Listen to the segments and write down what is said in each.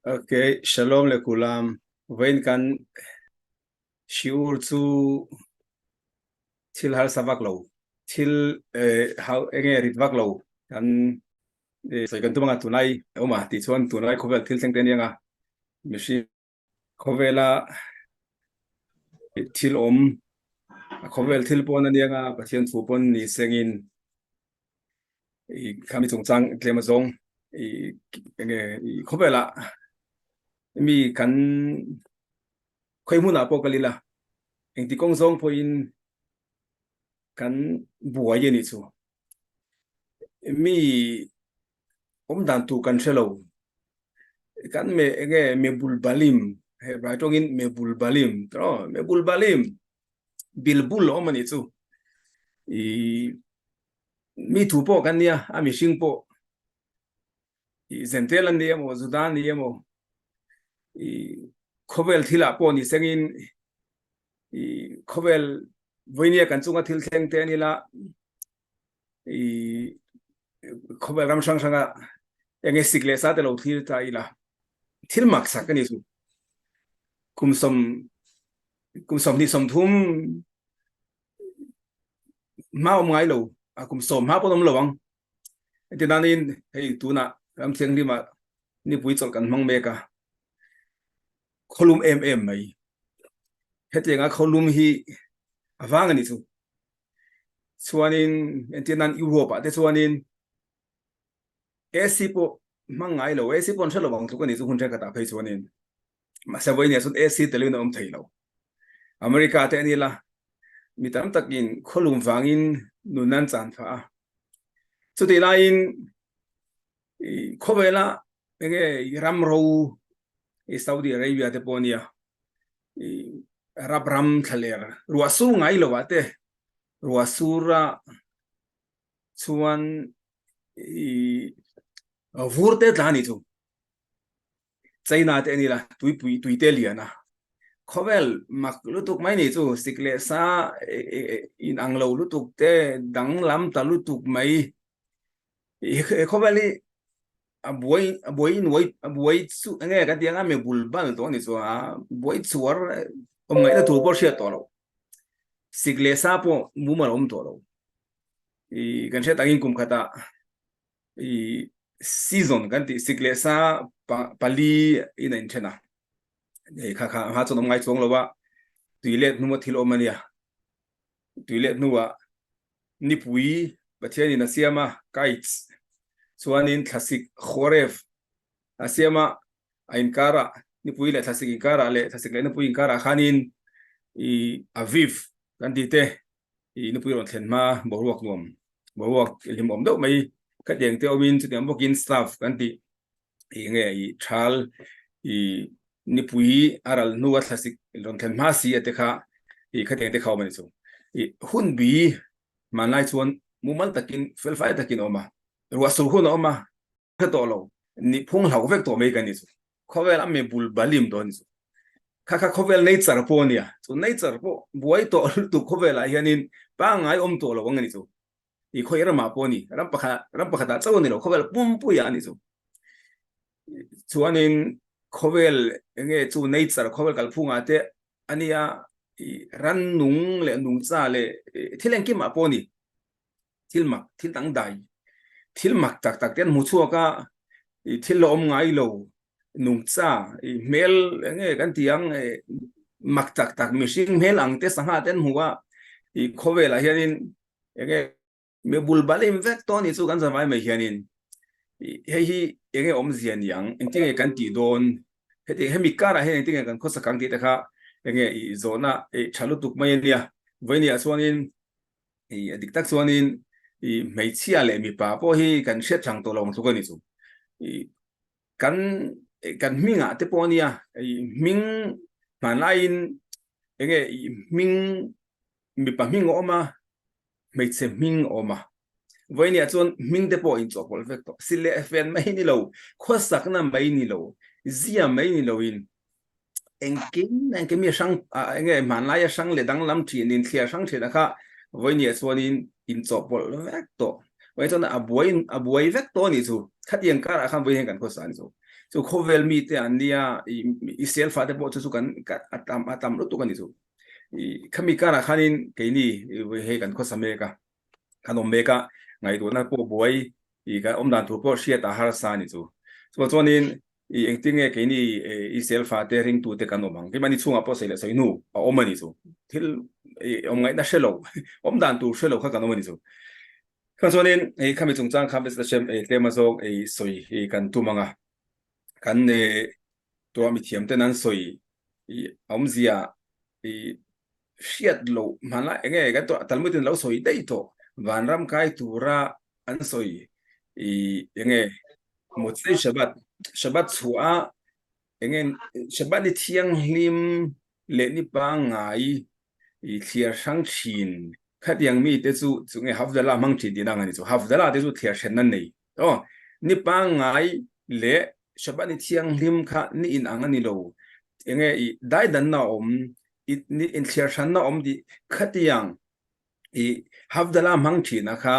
Okay, shalom le kulam. Vawiin kan shiur chu thil harsa vak lo, thil hau enge rit vak lo kan sawi kan tum anga tunlai awm a tih chuan tunlai khawvel thil thleng te ania nga mihring khawvela thil awm khawvel thil pawn ania nga Pathian thu pawn ni sengin i khami chungchang tlem azawng i enge i khawvelah mi kan khawi hmunah pawh kal ila engti kawng zawng pawhin kan buai a nih chu mi awm dan tur kan hre lo kan me enge mebulbalim hebrai tawngin mebulbalim mebulbalim bilbul awm a nih chu i mi thu pawh kan nia a mihring pawh i zentel an ni emaw Juda an ni emaw i khawvel thilah pawh ni sengin i khawvel vawinia kan chunga thil thleng te ani la i khawvel ram hrang hranga enge sik leh sa te lo thlir ta ila thil mak sak ani chu kum sawm kum 20 30 hma awm ngai lo a kum 10 hma pawh awm lo ang tinanin hei tuna ram thianghlim ah nipui chawlh kan hmang mek a khawlum em em mai hetianga khawlum hi a vang ani chu chuanin entirnan Europe ah te chuanin AC pawh hmang ngai lo AC pawh an hre lo ang tluk ani chu hun thenkhatah phei chuanin mahse vawiin chuan AC telin a awm thei lo America te ani la mi tam takin khawlum vangin nun an chan phah a chutih laiin khawvela enge ram ro i Saudi Arabia te pawh ania i Arab ram thlaler ruah sur ngai lo ah te ruah sur a chuan i vur te tla ani chu China te ani la tuipui tuite lian a khawvel mak lutuk mai ni chu sik leh sa in ang lo lutuk te danglam ta lutuk mai khawvel hi a buai a buai nuai a buai chu enge kan ti anga mi bul bal tawh ani chu a buai chuar awm ngaihna tur pawh hriat tawh lo sik leh sa pawh mumal awm tawh lo i kan hriat angin kum khatah i season kan tih sik leh sa pali in a inthen a hei kha kha ha chuan awm ngai chuang lo a tui let hnua thil awm ania tui let hnua nipui Pathian in a siam a kites chuanin thlasik khawref a siam a a inkara nipui leh thlasik inkara leh thlasik leh nipui inkara khanin i aviv kan ti te i nupui rawn thlen hma boruak nuam boruak hlimawm deuh mai khatiang te awmin chutiang bawkin staff kan tih i nge i thal i nipui a ral hnu a thlasik rawn thlen hma si a te kha i khatiang te kha awm a ni chu i hun bi hmanlai chuan mumal takin felfai takin a awm a ruah sur hun a awm a hre tawh lo ni phung hlau vek tawh mai ka ni chu khawvel a mi bul balim dawn chu kha kha khawvel nature pawh ania chu nature pawh buai tawh lutuk khawvel ah hianin pangngai awm tawh lo ang ani chu i khawi ramah pawh ani ram pakhat ram pakhatah chauh ani lo khawvel pumpuiah ani chu chuanin khawvel enge chu nature khawvel kalphungah te ania i rannung leh nungcha leh thil engkimah pawh ani thil mak thil dangdai thil mak tak tak te an hmu chhuak a i thil la awm ngai lo nungcha i hmel enge kan ti ang mak tak tak mihring hmel ang te sangha te an hmu a i khawvelah hianin enge mi bul balim vek tawh ni chu kan zavai mai hianin hei hi enge awmzia ni ang engtinge kan tih dawn heti hemi karah hian engtinge kan khawsak ang tih te kha enge i zawhna i tha lutuk mai ania vawinia chuanin i a dik tak chuanin i hmeichhia leh mipa pawh hi kan hriat hrang tawh lo ang tluk a ni chu i kan kan hmingah te pawh ania i hming hmanlaiin enge i hming mipa hming a awm a hmeichhe hming a awm a vawinia chuan hming te pawh inchawhpawlh vek tawh si leh fen mai ni lo khawsakna mai ni lo zia mai ni loin engkim engkim hi hrang enge hmanlaia hrang leh danglam thin in thliar hrang thin a kha vawinia chuanin inchawhpawlh vek tawh vawiin chuan a buai a buai vek tawh a nih chu khatiang karah khan vawiin hian kan khawsa a ni chu. Chu khawvel mite an nia, Israel fate pawh chu chu kan a tam a tam lutuk a ni chu. Khami karah khanin keini hei kan khawsa mek a, kan awm mek a, ngaihtuahna pawh buai kan awm dan tur pawh hriat a harsa a ni chu. Chuvang chuanin I engtin nge keini Israel fate ringtute kan awm ang? Keimahni chhungah pawh sawi leh sawi hnu a awm a ni chu. Thil awm ngaihna hre lo, awm dan tur hre lo kha kan awm a ni chu. Kha chuanin hei khami chungchang kha Mister Shem tlema zawk ei sawi kan tum ang a. Kan tua mithiam ten an sawi awmzia hriat loh hmanlai enge kan tuah Talmud in lo sawi daih tawh vanram kai tura an sawi enge Motsei Shabbat Shabbat chhuah enge Shabbat ni thianghlim leh ni pangngai i thliar hrang thin khatiang mi te chu chu nge Havdalah hmang thin tihna ang a ni chu Havdalah te chu thliar hrenna nei aw ni pangngai leh Shabbat ni thianghlim kha ni in ang a ni lo enge i daidanna awm i ni inthliar hranna awm tih khatiang i Havdalah hmang thina kha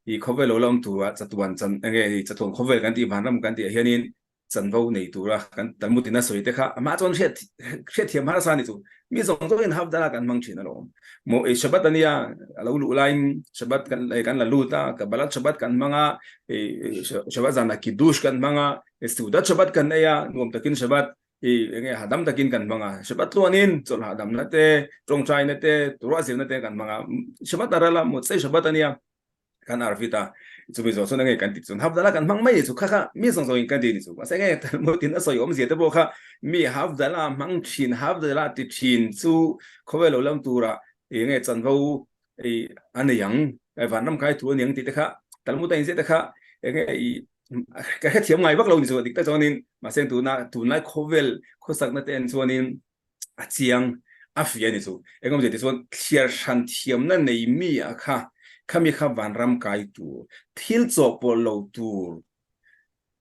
i khawvel lo la awm tura chatuan chan enge i chatuan khawvel kan tih vanram kan tih ah hianin chanvo nei tura kan Talmud in a sawi te kha amah chuan hriat hriatthiam harsa ni chu mi zawng zawngin Havdalah kan hmang thin alawm. Maw ei Shabbat ania a lo luh laiin Shabbat kan kan la lut a, Kabbalat Shabbat kan hmang a, Shabbat zanah Kiddush kan hmang a, Seudat Shabbat kan ei a, nuam takin Shabbat i enge hahdam takin kan hmang a, Shabbat tluanin chawlh hahdamna te, tawngtaina te, Torah zirna te kan hmang a, Shabbat a ral a, Motzei Shabbat ania. Kan arvit a, chumi zawh chuan enge kan tih chuan Havdalah kan hmang mai ni chu kha kha mi zawng zawngin kan ti ni chu. Mahse enge Talmud in a sawi awmzia te pawh kha mi Havdalah hmang thin, Havdalah ti thin chu khawvel lo lam turah enge chanvo a nei ang, vanram kai thu a ni ang tih te kha Talmud a inziah te kha enge i ka hrethiam ngai vak lo ni chu dik tak chuanin mahse tuna tunlai khawvel khawsakna te en chuanin a chiang a fia ni chu engawm ti chuan thliar hran thiamna nei mi a kha khami kha vanram kai tur thil chawhpawlh lo tur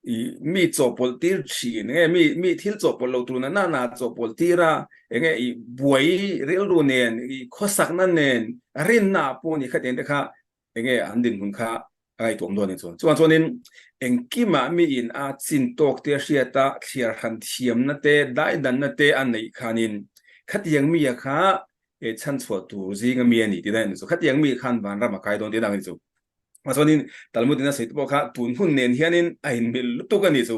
i mi chawhpawlh tir thin enge mi mi thil chawhpawlh lo tur na na na chawhpawlh tir a enge i buai rilru nen i khawsakna nen rinna pawh ni kha ten te kha enge an dinhmun kha a ngaihtuah awm dawn ni chuan. Chuan chuanin engkimah miin a chin tawk te a hriat a, thliar hran thiamna te, daidanna te a neih khanin khatiang mi a kha chhanchhuah tur zinga mi a ni tihna a ni chu. Khatiang mi khan vanram a kai dawn tihna a ni chu. Chuanin Talmud in a sawi te pawh kha tun hun nen hianin a inmil lutuk a ni chu.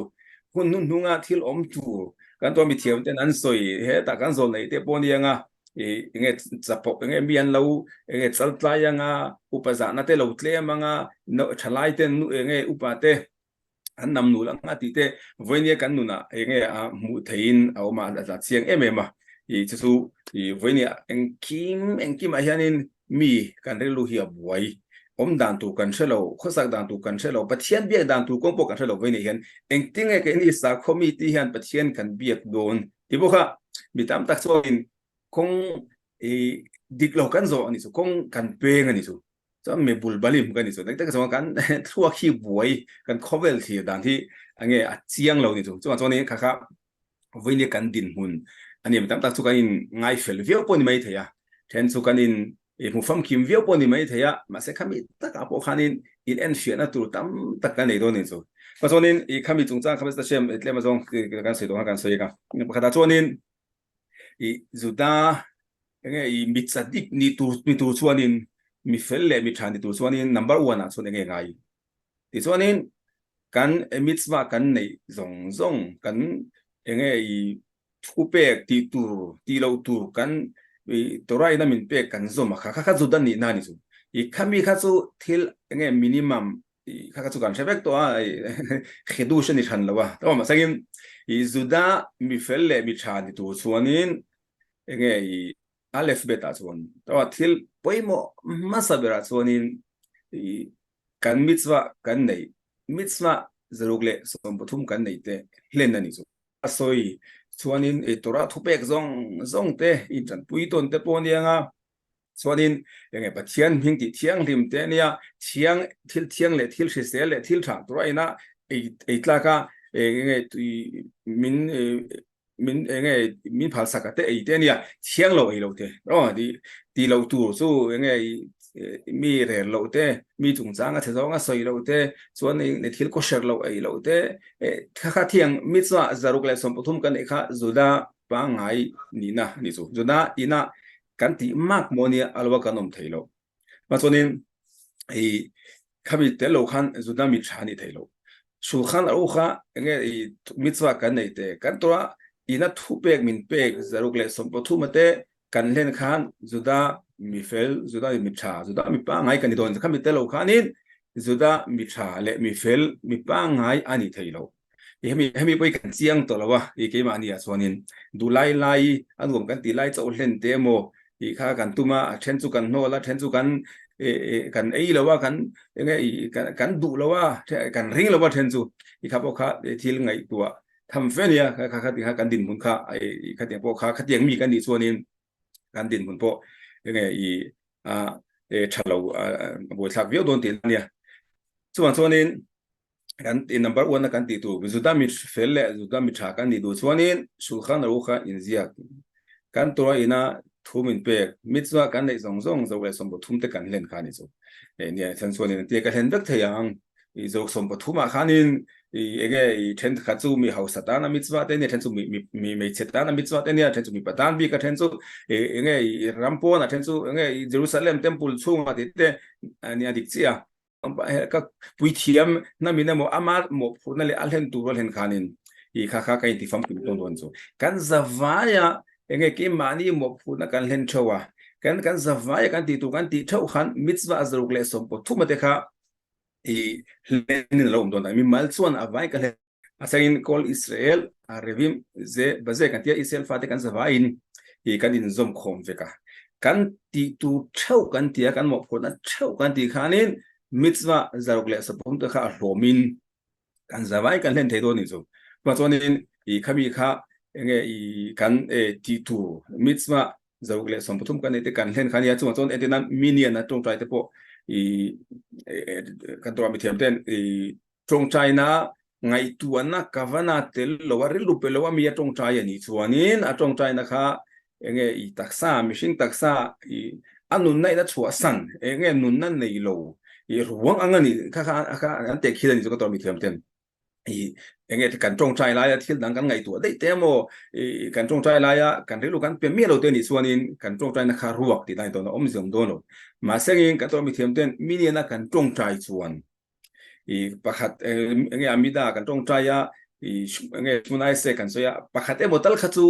Hun hnuhnunga thil awm tur kan tuah mithiam ten an sawi hetah kan zawl neih te pawh nia nga enge chapawh enge mi an lo enge chal tlai anga upa zahna te lo tlem anga thalai ten nu enge upa te an nam nul anga tih te vawinia kan nunah enge a hmuh theihin a awm a a chiang em em a i chu chu i vawinia engkim engkimah hianin mi kan rilru hi a buai awm dan tur kan hre lo khawsak dan tur kan hre lo Pathian biak dan tur kawng pawh kan hre lo vawinia hian engtinge keini sakhaw mi te hian Pathian kan biak dawn Ti bawk a, mi tam tak chuanin kawng i dik lo kan zawh a ni chu, kawng kan peng a ni chu. Chuan mi bulbalim kan ni chu. Dik tak chuan kan thluak hi buai, kan khawvel thlir dan hi enge a chiang lo ni chu. Chuvang chuanin kha kha vawinia kan dinhmun a ni. Mi tam tak chu kan in ngaifel viau pawh ni mai thei a, then chu kan in I hmu famkim viau pawh ni mai thei a, mahse khami takah pawh khanin in enfiahna tur tam tak kan nei dawn ni chu. Ka chuanin i khami chungchang kha Mister Shem tlem azawng kan sawi dawn kha kan sawi a. Pakhatah chuanin i Juda enge i mi chadik ni tur ni tur chuanin mi fel leh mi tha ni tur chuanin number one ah chuan enge ngai. Tichuanin kan mitzvah kan neih zawng zawng kan enge i thu pek tih tur tih loh tur kan i Torah in a min pek kan zawm a kha kha kha Juda nihna a ni chu. I khami kha chu thil enge minimum i kha kha chu kan hre vek tawh a i chidush a ni hran lo a. Tawh mahsangin i Juda mi fel leh mi tha ni tur chuanin enge i alphabet ah chuan tawh thil pawimawh hmasa berah chuanin i kan mitzvah kan neih mitzvah 113 kan neih te hlen a ni chu. A sawi chuanin ei Torah thupek zawng zawng te intanpui tawn te pawh ania nga chuanin enge Pathian hming tih thianghlim te ania thiang thil thiang leh thil hrisel leh thil tha Torah ina ei ei tlak a enge tui min min enge min phalsak a te ei te ania thiang lo ei lo te aw ti ti lo tur chu enge. mi rel loh te, mi chungchang a chhe zawng a sawi loh te, chuan i thil kawhher loh ei loh te, kha kha thiang mitzvah 113 kan neih kha Juda pangngai nihna a ni chu. Juda ina kan tih mak maw nia a lo a kan awm thei lo. Chuanin i khami tel lo khan Juda mi tha ni thei lo. Shulchan Aruch kha enge i mitzvah kan nei te kan Torah ina thu pek min pek 113 te kan hlen khan Juda mi fel, Juda mi tha, Juda mi pangngai kan ni dawn. Khami tel lo khanin Juda mi tha leh mi fel mi pangngai a ni thei lo. Hemi hemi pawh hi kan chiang tawh lo a, i keimahni ah chuanin duh lai lai a nuam kan tih lai chauh hlen te emaw tih kha kan tum a, a then chu kan hnawl a, then chu kan kan ei lo a, kan enge i kan duh lo a, kan ring lo a then chu i kha pawh kha thil ngaihtuah tham fe a nia, kha kha kha kan dinhmun kha i khatiang pawh kha khatiang mi kan nih chuanin kan dinhmun pawh enge i a tha lo a buaithlak viau dawn tih a nia. Chuvang chuanin kan ti number one a kan tih tur Juda mi fel leh Juda mi tha kan nih duh chuanin Shulchan Aruch kha inziak kan Torah ina thu min pek mitzvah kan neih zawng zawng zo leh 13 te kan hlen kha ni chu eh nia chan chuanin tia ka hlen vek thei ang i zo 13 ah khanin i enge i then kha chu mi hausa tan a mitzvah te nia then chu mi mi hmeichhe tan a mitzvah te nia then chu mipa tan bik a then chu enge i ram pawn a then chu enge i Jerusalem temple chhungah ti te ania dik chiah Ka puithiam hnamin emaw ama mawhphurhna leh a hlen tur a hlen khanin i kha kha ka inti famkim dawn dawn chu. Kan zavaia enge keimahni mawhphurhna kan hlen theuh a, kan kan zavaia kan tih tur kan tih theuh khan mitzvah 113 te kha i hlenin a lo awm dawn a, mimal chuan a vai ka hlen. A changin Kol Israel a revim ze baze kan tia Israel fate kan zavaiin i kan inzawm khawm vek a. Kan tih tur theuh kan ti a, kan mawhphurhna theuh kan tih khanin mitzvah 113 te kha a hlawmin kan zavai kan hlen thei dawn ni chu. Chuvang chuanin i khami kha enge i kan tih tur mitzvah 113 kan neih te kan hlen kha nia. Chuvang chuan entirnan minion a tawngtai te pawh i kan Torah mithiam ten i Tawngtaina ngaihtuahna ka van a tel lo a, rilru pe lo a mi a tawngtai a nih chuanin a tawngtaina kha enge i taksa, mihring taksa i a nunna in a chhuahsan, enge nunna nei lo i ruang ang a nih kha kha kha an teh khil a nih chu ka tawrh mithiam ten. I enge kan tawngtai laia thil dang kan ngaihtuah daih te emaw i kan tawngtai laia kan rilru kan pe miah lo te nih chuanin kan tawngtaina kha ruak tih dan tawn a awmzia awm dawn lo. Mahse engin kan tawrh mithiam ten mi nena kan tawngtai chuan i pakhat enge amida kan tawngtai a i enge hmunai se kan sawi a pakhat emaw tal kha chu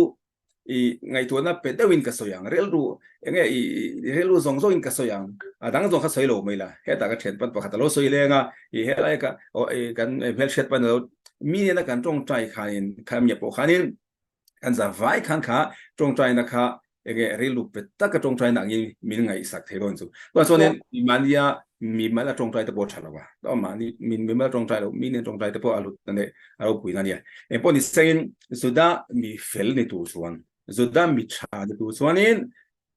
i ngaihtuahna pe deuhin ka sawi ang rilru enge i rilru zawng zawngin ka sawi ang a dang zawng kha sawi lo mai la hetah ka thian pan pakhat a lo sawi leng a i helai ka kan hmelhriat pan a lo mi nena kan tawngtai khanin kha mia pawh khanin Kan za vai khan kha tawngtaina kha enge rilru pe taka tawngtaina angin min ngaihsak thei dawn chu. Chuan chuanin mahnia mi mal a tawngtai te pawh a tha lo a, mahni mi mal tawngtai lo, mi nen tawngtai te pawh a hlut na leh a ropui na nia. Engpawh ni sengin Juda mi fel ni tur chuan, Juda mi tha ni tur chuanin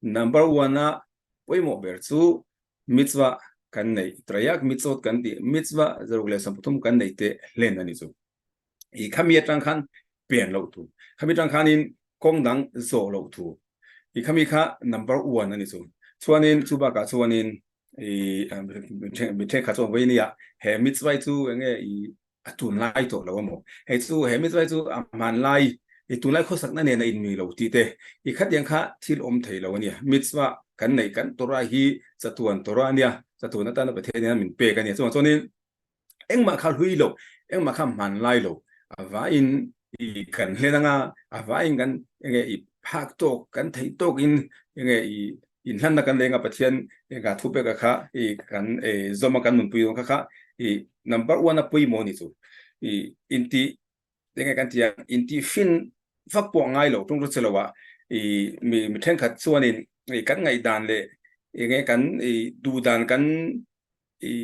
number one a pawimawh ber chu mitzvah kan neih, Trayak mitzvot kan tih, mitzvah 113 kan neih te hlen a ni chu. I khami atang khan pen loh thu khami atang khanin kawng dang zawh loh thu i khami kha number one ani chu chuanin chu bakah chuanin i mi thenkhat chuan vawi nia he mitzvah chu enge i a tunlai tawh lo amaw hei chu he mitzvah chu a hmanlai i tunlai khawsakna nen a inmi lo tih te i khatiang kha thil awm thei lo ania mitzvah kan neih kan Torah hi chatuan Torah ania chatuan atana Pathian in min pek ania chuvang chuanin Engmah kha hlui lo, engmah kha hman lai lo, a vaiin i kan hlen anga, a vaiin kan enge i phak tawk, kan theih tawkin enge i inhlanna kan leng a, Pathian enga thu peka kha i kan zawm a kan nunpui dawn kha kha i number one a pawimawh a ni chu. I intih enge kan tih ang, intih fin vak pawh a ngai lo, tawngtaw che lo ah i mi mi thenkhat chuanin i kan ngaihdan leh enge kan i duhdan kan i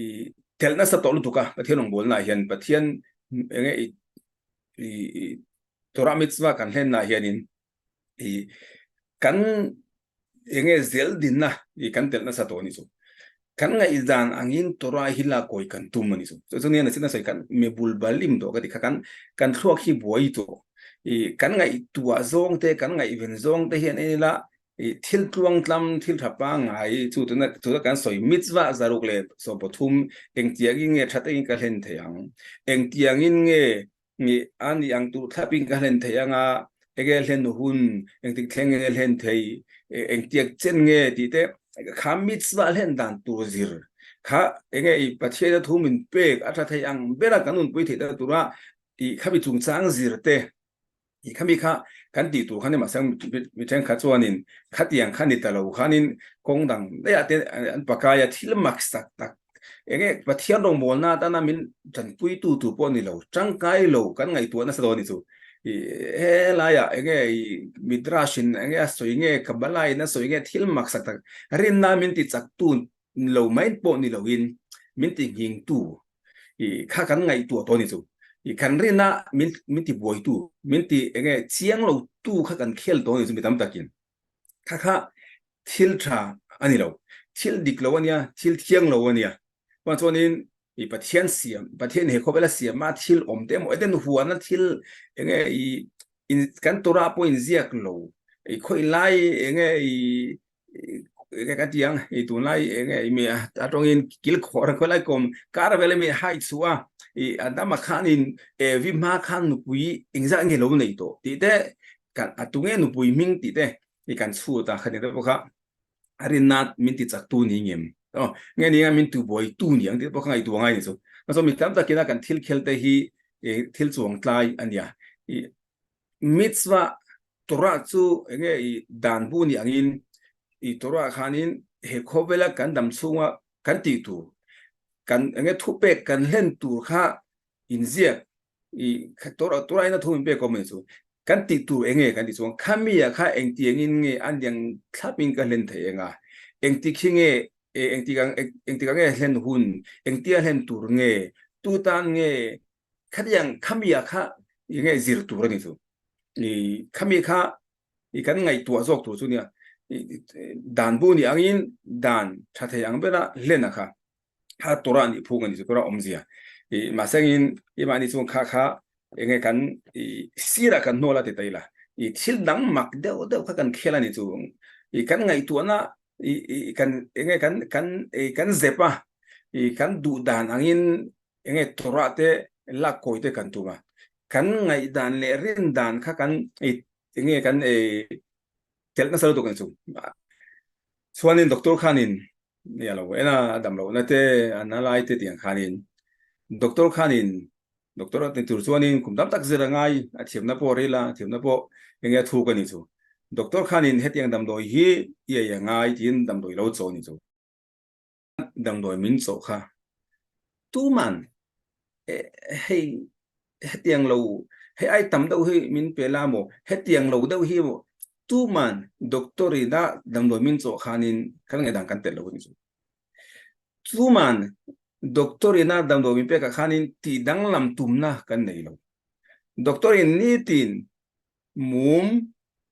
telh nasa tawh lutuk a Pathian rawngbawlnaah hian Pathian enge i i Torah mitzvah kan hlennaah hianin i kan enge zel dinna i kan telh nasa tawh a ni chu. Kan ngaihdan angin Torah hi la kawi kan tum a ni chu. Chu chu nia nachin a sawi kan mi bulbalim tawh ka ti kha kan kan thluak hi buai tawh i kan ngaihtuah zawng te kan ngaihven zawng te hian en ila. I thil tluangtlam, thil tha pangngai chu tuna tuna kan sawi mitzvah 113 engtiangin nge tha takin ka hlen thei ang? Engtiangin nge nge a ni ang tur thlapin ka hlen thei anga enge hlen hun, engtik thleng nge hlen thei, engtiak chen nge tih te kha mitzvah hlen dan tur zir kha enge i Pathian a thu min pek a tha thei ang bera kan nunpui theih na tura i khami chungchang zir te i khami kha kan tih tur kha ni mahse mi thenkhat chuanin khatiang kha ni ta lo khanin kawng dang daihah te an pakai a thil mak sak tak enge Pathian rawngbawlna atana min tanpuitu tur pawh ni lo tangkai lo kan ngaihtuah nasa dawn a ni chu i helaiah enge i midrash in enge a sawi nge kabbalah in a sawi nge thil mak sak tak rinna min ti chak tu lo mai pawh ni loin min ti nghing tu i kha kan ngaihtuah tawh a ni chu i kan rinna min min ti buaitu min ti enge chiang lo tu kha kan khel tawh a ni chu mi tam takin kha kha thil tha a ni lo thil dik lo a nia thil thiang lo a nia chuan chuanin i Pathian siam Pathian he khawvela siam a thil awm te emaw eden huana thil enge i in kan Torah pawh inziak lo i khawi lai enge i enge ka ti ang i tunlai enge i mi a tawngin kil khawr khawi lai kawm kar vel mi hai chu a i Adama khanin Evi hma khan nupui engzah nge lo nei tawh tih te kan a tunge nupui hming tih te i kan chhut a khati te pawh kha a rinna min ti chak tu ni ngem oh nge ni min tu buai tu ni ang tih pawh kha ngaihtuah ngai ni chu so mi tam takina kan thil khel te hi thil chuang tlai ania i mitzvah Torah chu enge i dan bu ni angin i Torah khanin he khawvela kan dam chhunga kan tih tur kan enge thupek kan hlen tur kha inziak i Torah Torah ina thu min pek awm ani chu kan tih tur enge kan tih chuan khami ah kha engtiangin nge an liang thlapin ka hlen thei eng a engtik hi nge engtik ang engtik ang nge hlen hun engtia hlen tur nge tu tan nge khatiang khami ah kha enge zir tur ani chu i khami kha i kan ngaihtuah zawk tur chu nia dan bu ni angin dan tha thei ang bera hlen a kha kha Torah nih phung ani chu Torah awmzia i mahsengin i mahni chuan kha kha enge kan i sirah kan hnawl a ti ta ila i thil dang mak deuh deuh kha kan khel ani chu i kan ngaihtuahna i i kan enge kan kan i kan zep a i kan duh dan angin enge Torah te lak kawi te kan tum a kan ngaihdan leh rin dan kha kan i enge kan e telh nasa lutuk ani chu chuanin doctor khanin Ni a lo en a, a dam lohna te, a na lai te tiang khanin doctor khanin doctor a ni tur chuanin kum tam tak zir a ngai, a thiamna pawh ril a, thiamna pawh enge a thuk a ni chu. Doctor khanin hetiang damdawi hi i ei a ngai tiin damdawi lo chaw a ni chu. Damdawi min chawh kha tuman hei hetiang lo hei ai tam deuh hi min pe la maw hetiang lo deuh hi maw tuman doctor ina damdawi min chawh khanin kan ngaihdan kan telh lo a ni chu. Tuman doctor ina damdawi min pekah khanin tih danglam tumna kan nei lo. Doctor in nitin mum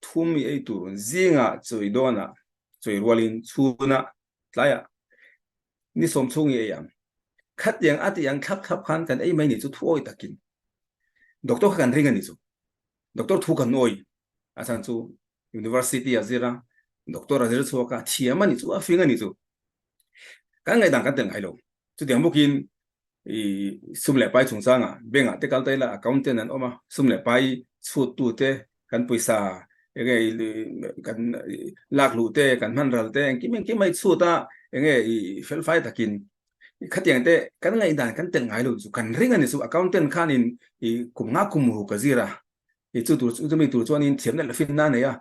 thum i ei tur zingah chawi dawnah chawi rualin chhunah tlaiah ni sawm chhung i ei ang. Khatiang a tih ang thlap thlap khan kan ei mai ni chu thu awi takin doctor kha kan ring a ni chu. Doctor thu kan awi a chhan chu university a zir a, doctor a zir chhuak a, thiam a ni chu, a fing a ni chu. Kan ngaihdan kan tel ngai lo. Chutiang bawkin i sum leh pai chungchangah bank ah te kal ta ila accountant an awm a, sum leh pai chhut tu te kan pawisa enge kan lak luh te kan hman ral te engkim engkim mai chhut a enge i fel fai takin khatiang te kan ngaihdan kan tel ngai lo chu kan ring a ni chu accountant khanin i kum nga kum ru ka zir a i chu tur chu mi tur chuanin thiamna leh finna a nei a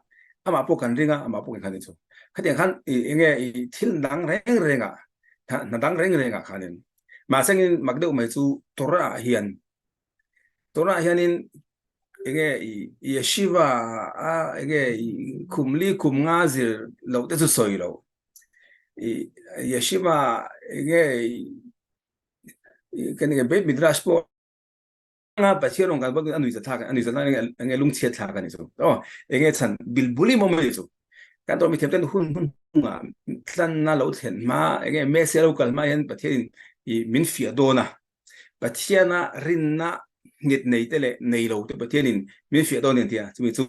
amah pawh kan ring a amah pawh kan khan ni chu khatiang khan i enge i thil dang reng reng ah hna dang reng reng ah khanin mahse engin mak deuh mai chu Torah ah hian Torah hianin enge i yeshiva a enge i kum li kum nga zir loh te chu sawi lo i yeshiva enge i kan enge Beit Midrash pawh nga Pathian rawng kan a nui zathlak a nui zathlak enge enge lungchhiat thlak ani chu aw enge chhan bilbuli mawm ani chu kan tawh mi thiam ten hun hun nga tlanna lo thlen hma enge Messia lo kal hma hian Pathian in i min fiah dawn a Pathiana rinna nghet nei te leh nei lo te Pathianin min fiah dawn a ni an ti a, chumi chu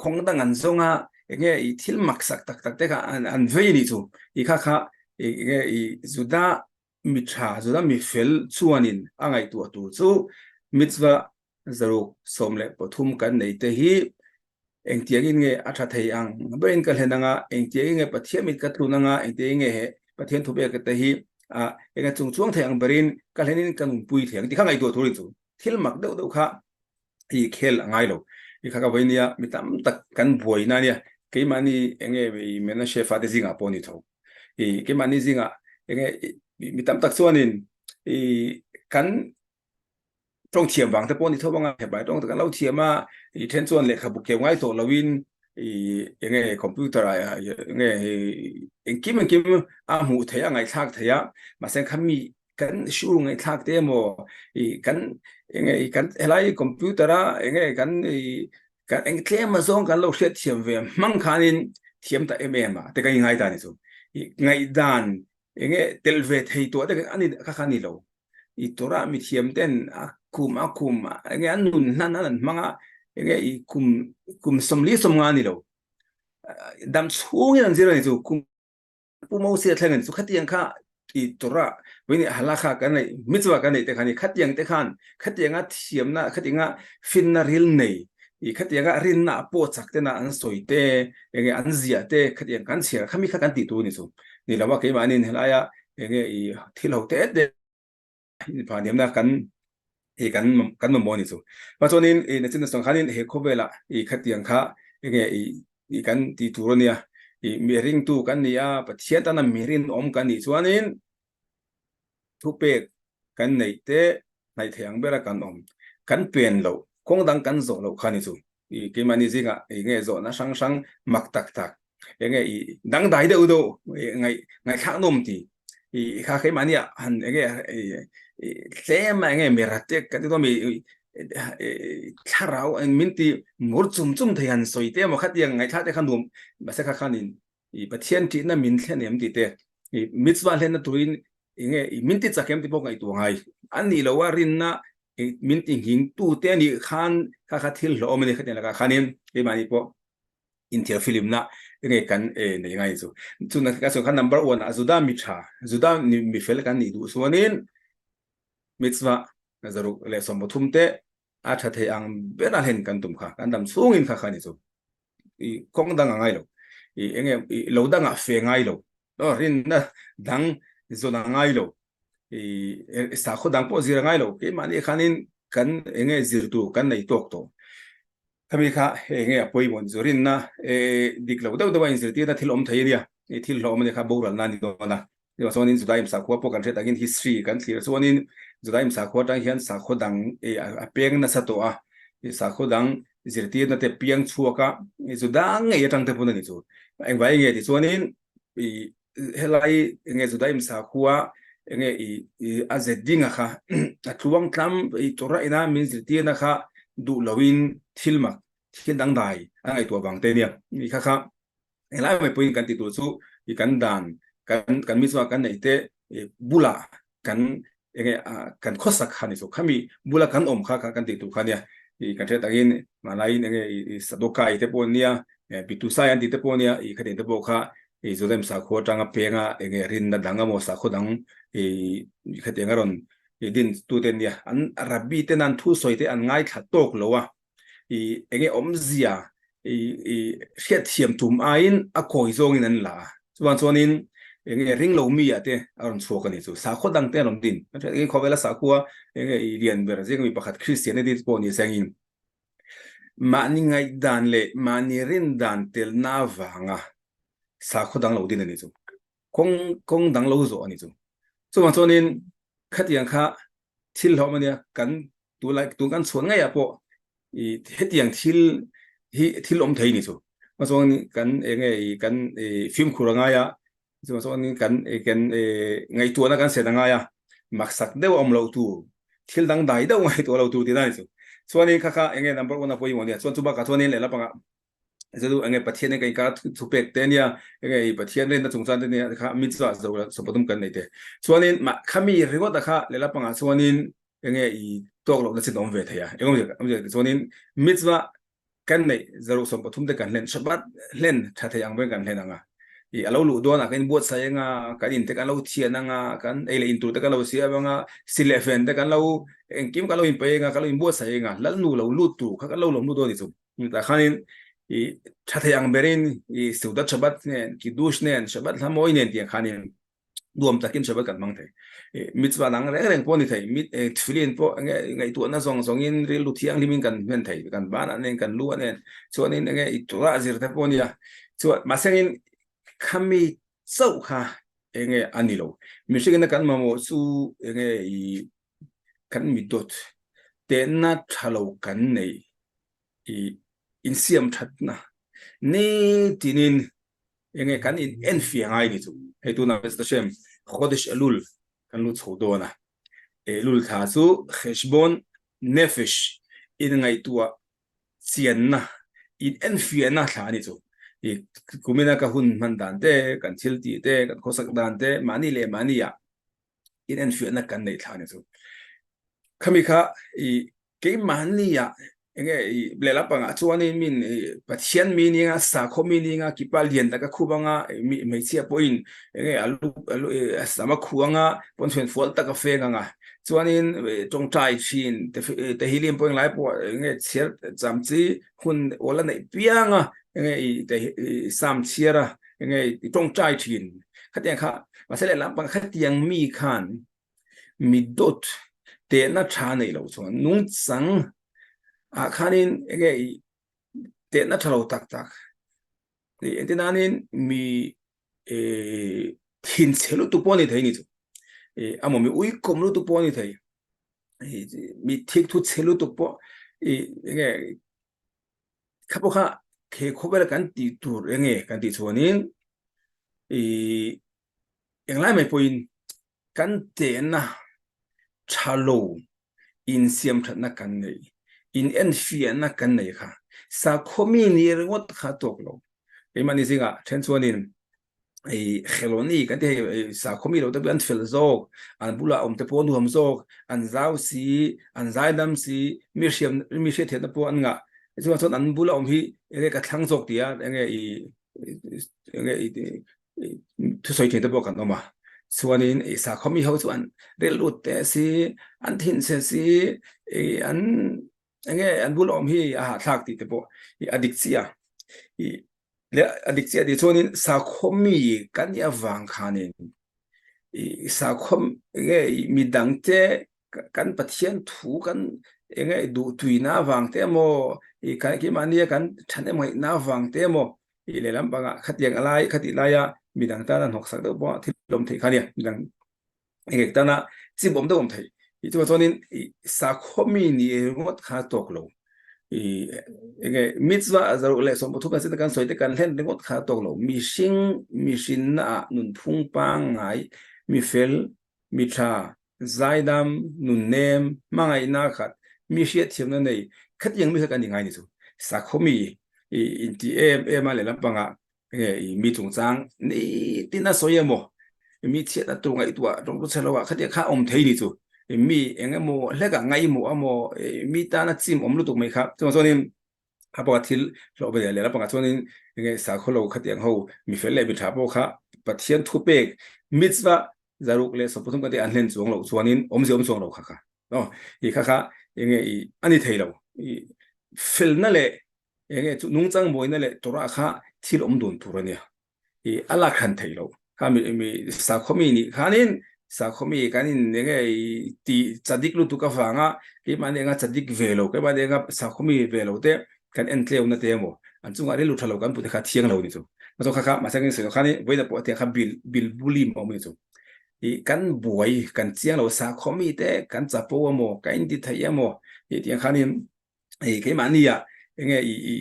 khawng dang an zawng a, Enge i thil maksak tak tak te kha an vei a nih chu. I kha kha enge i Juda mi tha, Juda mi fel chuanin a ngaihtuah tur chu mitzvah 113 kan nei te hi engtiangin nge a tha thei ang berin ka hlen anga, engtiangin nge Pathian mit ka tlun anga, engtiangin nge he Pathian thupek te hi enge chung chuang thei ang berin ka hlenin ka nunpui thei ang tih kha ngaihtuah tur a ni chu. Thil mak deuh deuh kha i khel a ngai lo. I kha ka vawi nia mi tam tak kan buaina nia keimahni enge i Menashe fate zingah pawh a ni tho. I keimahni zingah enge mi tam tak chuanin i kan tawng thiam vang te pawh a ni tho anga hebai tawng te kan lo thiam a i then chuan lehkhabu keu ngai tawh loin i enge computer ah enge engkim engkim a hmuh theih a ngaihthlak theih a mahse khami kan shiur ngaihthlak te emaw i kan enge i kan helai computer a enge kan i kan eng tlem azawng kan lo hriat thiam ve hmang khanin thiam ta em em a te kan ingai ta ni chu i ngaihdan enge tel ve thei tawh te ani kha kha ni lo i Torah mi thiam ten a kum a kum enge an nun hnan an hmang a enge i kum kum 40 ni lo dam chhungin an zir ani chu kum Pu Mosia thleng ani chu khatiang kha i Torah vini halakha kan nei mitzvah kan nei te khan i khatiang te khan khatianga thiamna khatianga finna ril nei i khatianga rinna pawh chak tena an sawi te enge an ziah te khatiang kan chhiar khami kha kan tih tur ni chu ni lova keimahnin helaia enge i thil ho te te inphahniamna kan i kan kan mamawh ni chu. Ma chuanin i nachin sawng khanin he khawvela i khatiang kha enge i i kan ti tur ania i mi ringtu kan ni a Pathian tana mi rinawm kan nih chuanin thupek kan neih te hnaih thei ang bera kan awm kan pen loh kawng dang kan zawh loh kha ni chu. I keimahni zingah i nge zawhna hrang hrang mak tak tak enge i dangdai deuh deuh ngaih ngaihthlak nawm ti i kha keimahni ah han enge i tlem a enge miratek kan ti dawn mi thlarau min ti mur chum chum thei han sawi te emaw khatiang ngaihthlak te kha nuam mahse kha khanin i Pathian ṭihna min thlen em tih te i mitzvah hlenna turin enge i min ti chak em tih pawh ngaihtuah ngai a nih loh a rinna min ti nghing tu te anih khan kha kha thil hlawhawm a ni khatiang lakah khanin keimahni pawh inthiar filimna enge kan nei ngai chu chu na ka kha number 1 a Juda mi tha Juda ni mi fel kan nih duh chuanin mitzvah 113 te a tha thei ang ber a hlen kan tum kha kan dam chhungin kha kha ni chu i kawng dang a ngai lo i enge i lo danga fe ngai lo no rinna dang zawn a ngai lo i sakhaw dang pawh zir a ngai lo keimahni khanin kan enge zir tur kan nei tawk tawh Khami kha enge a pawimawh ni chu rinna dik lo deuh deuh a inzirtirna thil awm thei a nia, i thil hlawhawm a nia kha boralna a ni dawn a. Chuvang chuanin Judaim sakhua pawh kan hriat angin history kan thlir chuanin Judaim sakhua atang hian sakhaw dang a peng nasa tawh a, sakhaw dang zirtirna te piang chhuak a, Juda ngei atang te pawn a ni chu. Engvai nge ti chuanin i Helai enge Judaim sakhua enge i a ze dinga kha a tluang tlam i Torah ina min zirtirna kha duh loin thil mak thil dangdai a ngaihtuah vang te nia. I kha kha helai mai pawhin kan ti tur chu i kan dan kan kan mi chuan kan neih te bulah kan enge kan khawsak kha ni chu khami bula kan awm kha kan tih tur kha nia i kan hriat angin hmanlaiin enge i sadokai te pawh nia pitusai an tih te pawh nia i khatin te pawh kha i Jerusalem sakhua atanga penga enge rinna dang emaw sakhaw dang i khatiang a rawn i din tu te nia an rabbi ten an thu sawi te an ngaithla tawk lo a i enge awmzia i i hriatthiam tum aiin a kawi zawngin an la a chuan chuanin enge ring lo mi ah te a rawn chhuak a ni chu sakhaw dang te an rawn din enge khawvela sakhua enge i lian ber zing mi pakhat Christianity pawh ni sengin mahni ngaihdan leh mahni rin dan telna avanga sakhaw dang lo din a ni chu kawng kawng dang lo zawh a ni chu chuvang chuanin khatiang kha thil hlawm a nia kan Tunlai tun kan chhuan ngeiah pawh i hetiang thil hi thil awm thei ni chu. Chuan kan enge i kan i fimkhur a ngai a, chuan chuan kan kan i ngaihtuahna kan set a ngai a, maksak deuh a awm loh tur, thil dangdai deuh ngaihtuah lo tur tihna a ni chu. Chuanin kha kha enge number one a pawimawh nia, chuan chu bakah chuanin lehlam pangah Chu enge Pathian in ka inkar thu pek te ania, enge i Pathian rinna chungchang te nia kha mitzvah zo la sawpatum kan nei te. Chuanin mah khami ringawt a kha lehlam pangah chuanin enge i tawk lohna chin a awm ve thei a. Eng awmzia awmzia ti chuanin mitzvah. Kan neih 113 te kan hlen Shabbat hlen tha thei ang ber kan hlen anga i alo luh dawn a kan inbuatsaih anga kan in te kan lo thian anga kan ei leh in tur te kan lo siam anga si leh fen te kan lo engkim kan lo inpeih anga kan lo inbuatsaih anga lalnu lo lut tur kha kan lo lawm lut dawn ni chu tah khanin i tha thei ang berin i Seudat Shabbat nen Kiddush nen Shabbat hla mawi nen tiang khanin nuam takin Shabbat kan hmang thei. Mitzvah dang reng reng pawh ni thei, mit tefillin pawh enge ngaihtuahna zawng zawngin rilru thianghlimin kan hman thei, kan banah nen kan lu ah nen chuanin enge i Torah zir te pawh nia chuan mahsengin khami chauh kha enge a ni lo. Mihringina kan mamawh chu enge i kan midawt tehna tha lo kan nei i insiam thatna nitinin Enge kan in enfiah ngai ni chu. Hei tunah Mister Shem, Chodesh Elul kan lut chho dawn a. Elul thla chu Cheshbon Nefesh inngaihtuah chianna, in enfiahna thla a ni chu. I kumina ka hun hman dan te, kan thil tih te, kan khawsak dan te, mahni leh mahni ah in enfiahna kan neih thla a ni chu. Khami kha i keimahni ah enge i lehlam pangah chuanin min i Pathian mi ninga sakhaw mi ninga kipa lian taka khup anga mi hmeichhia pawhin enge a lu a lu a sam a khuh anga pawnchhuan fual tak a feng anga chuanin tawngtai thin Tehillim pawh englai pawh enge chhiar cham chi hun awl a neih piang a enge i i sam chhiar a enge i tawngtai thin khatiang kha mahse lehlam pangah khatiang mi khan Mi dawt tehna tha neih loh chuan nungchang ah khanin enge i tehna tha lo tak tak i engtin nanin mi thinchhe lutuk pawh a ni thei ni chu i amaw mi uikawm lutuk pawh a ni thei i mi thikthu chhe lutuk pawh i enge kha pawh kha he khawvel kan tih tur enge kan tih chuanin i Englai mai pawhin kan tehna tha lo insiam thatna kan nei, in enfiahna kan nei kha sakhaw mi ni ringawt kha tawk lo. Keimahni zingah then chuanin ei Kheloni kan ti hei sakhaw mi lo te an fel zawk, an bulah awm te pawh nuam zawk, an zau si, an zaidam si, mi hriam mi hriatthiamna pawh an ngah. Chuvang chuan an bula awm hi enge ka thlang zawk tia enge i enge i thusawi thei te pawh kan awm a chuanin i sakhaw mi ho chu an rilru te si an thinchhe si i an enge an bul awm hi a hahthlak tih te pawh i a dik chiah i leh a dik chiah tih chuanin sakhaw mi kan nih avang khanin i sakhaw enge midang te kan Pathian thu kan enge duhtuina avang te emaw i kan keimahnia kan thahnemngaihna avang te emaw i lehlam pangah khatiang a lai khatih laia midang tana hnawksak deuh pawh thil awm theih kha nia midang engek tana chimawm deuh awm theih i chuvang chuanin i sakhaw mi ni ringawt kha tawk lo i enge mitzvah zaruk leh 13 kan sin kan sawi te kan hlen ringawt kha tawk lo mihring mihrinna ah nunphung pangngai mi fel mi tha Zaidam, nunnem, hmangaihna khat, mi hriatthiamna nei khatiang mi kha kan ni ngai ni chu. Sakhaw mi i inti em em a lehlam pangah nge i mi chungchang nitin a sawi emaw mi chhiatna tur ngaihtuah tawngtu chhe lo ah khatiang kha awm thei ni chu. Mi eng emaw hlekah ngaihmawh emaw mi tana chim awm lutuk mai kha chuvang chuanin a pawh thil hlawh ve leh lampangah chuanin enge sakhaw lo khatiang ho mi fel leh mi tha pawh kha Pathian thupek mitzvah 113 kan tih an hlen chuang loh chuanin awmzia awm chuang lo kha kha no i kha kha enge i ani thei lo i felna leh enge chu nungchang mawina leh Torah kha thil awm dun tur ania i a lak hran thei lo kha mi mi sakhaw mi nih khanin sakhaw mi kan in enge i ti chadik lutuk avanga keimahni anga chadik ve lo keimahni anga sakhaw mi ve lo te kan en tleu na te emaw an chungah rilru tha lo kan pute kha thiang lo ni chu ma kha kha mahse kan sawi khani vawiin pawh tiang kha bil bil bulim a awm ni chu i kan buai kan chiang lo sakhaw mi te kan chapo emaw kan in ti thei emaw i tiang khanin i keimahni ah enge i i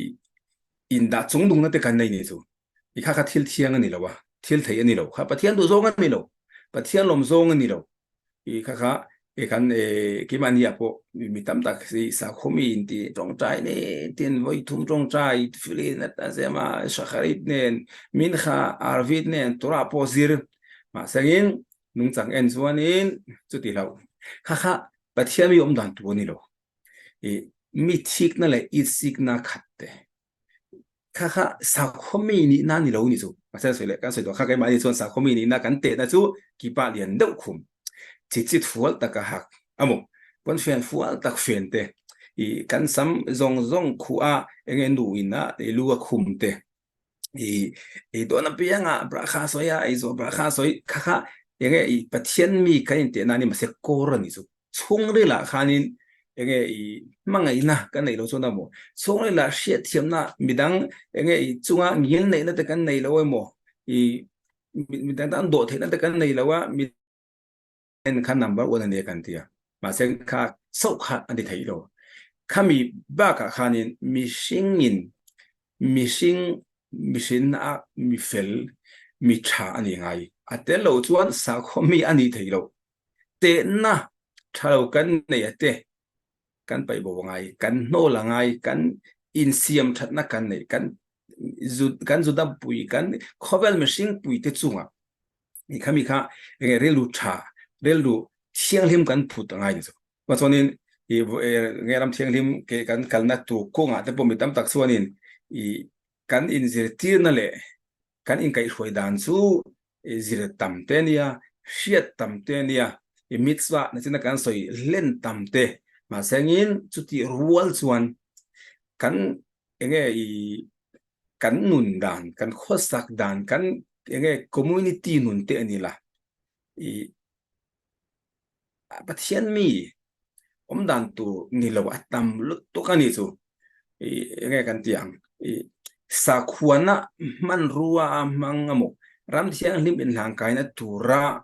in dah chungnung na te kan nei ni chu i kha kha thil thiang ani lo a thil thei ani lo kha Pathian duh zawng ani lo Pathian lawm zawng ani lo i kha kha e kan e keimahni ah pawh mi tam tak si sakhaw mi in ti tawngtai ne tin voi thum tawngtai tefillin a zem a shacharit nen mincha arvit nen Torah pawh zir mahsengin nungchang en chuanin chuti lo kha kha Pathian mi awm dan tur ani lo. I. Mi thikna leh itsikna khat te kha kha sakhaw mi nihna ni lo ni chu. Mahse sawi leh kan sawi tawh kha keimahni chuan sakhaw mi nihna kan tehna chu kipa lian deuh khum chi chi fual taka hak emaw pawnfen fual tak fen te i kan sam zawng zawng khuh a enge nu in a lu a khum te i ei dawn apianga brakha sawi a ei zawh brakha sawi kha kha enge i Pathian mi kan inteh na ni mahse kawr a ni chu chhungrilah khanin enge i hmangaihna kan neih lo chuan emaw chhungrilah hriatthiamna midang enge i chunga ngil neihna te kan nei lo emaw i midang tan dawh theihna te kan nei lo a mi en kha number one ania kan tia mahse kha chauh kha a ni thei lo khami bakah khanin mihringin mihring mihrinna a mi fel mi tha a ni ngai a tel lo chuan sakhaw mi a ni thei lo tehna tha lo kan nei a te kan paih bo ngai kan hnawl a ngai kan insiam thatna kan nei kan kan zudam pui kan khawvel mihring pui te chungah i khami kha enge rilru tha rilru thianghlim kan phut angai ni chu ma chuanin i nge ram thianghlim ke kan kalna tur kawngah te pawh mi tam tak chuanin i kan inzirtirna leh kan inkaihhruai dan chu zir tam te nia hriat tam te nia i mitzvah nachina kan sawi hlen tam te mahsengin chuti rual chuan kan enge i kan nun dan kan khawsak dan kan enge community nun te ani la i Pathian mi awm dan tur ni lo a tam lutuk ani chu i enge kan ti ang i sakhuana hmanrua a hmang emaw ram thianghlim inhlangkaina tura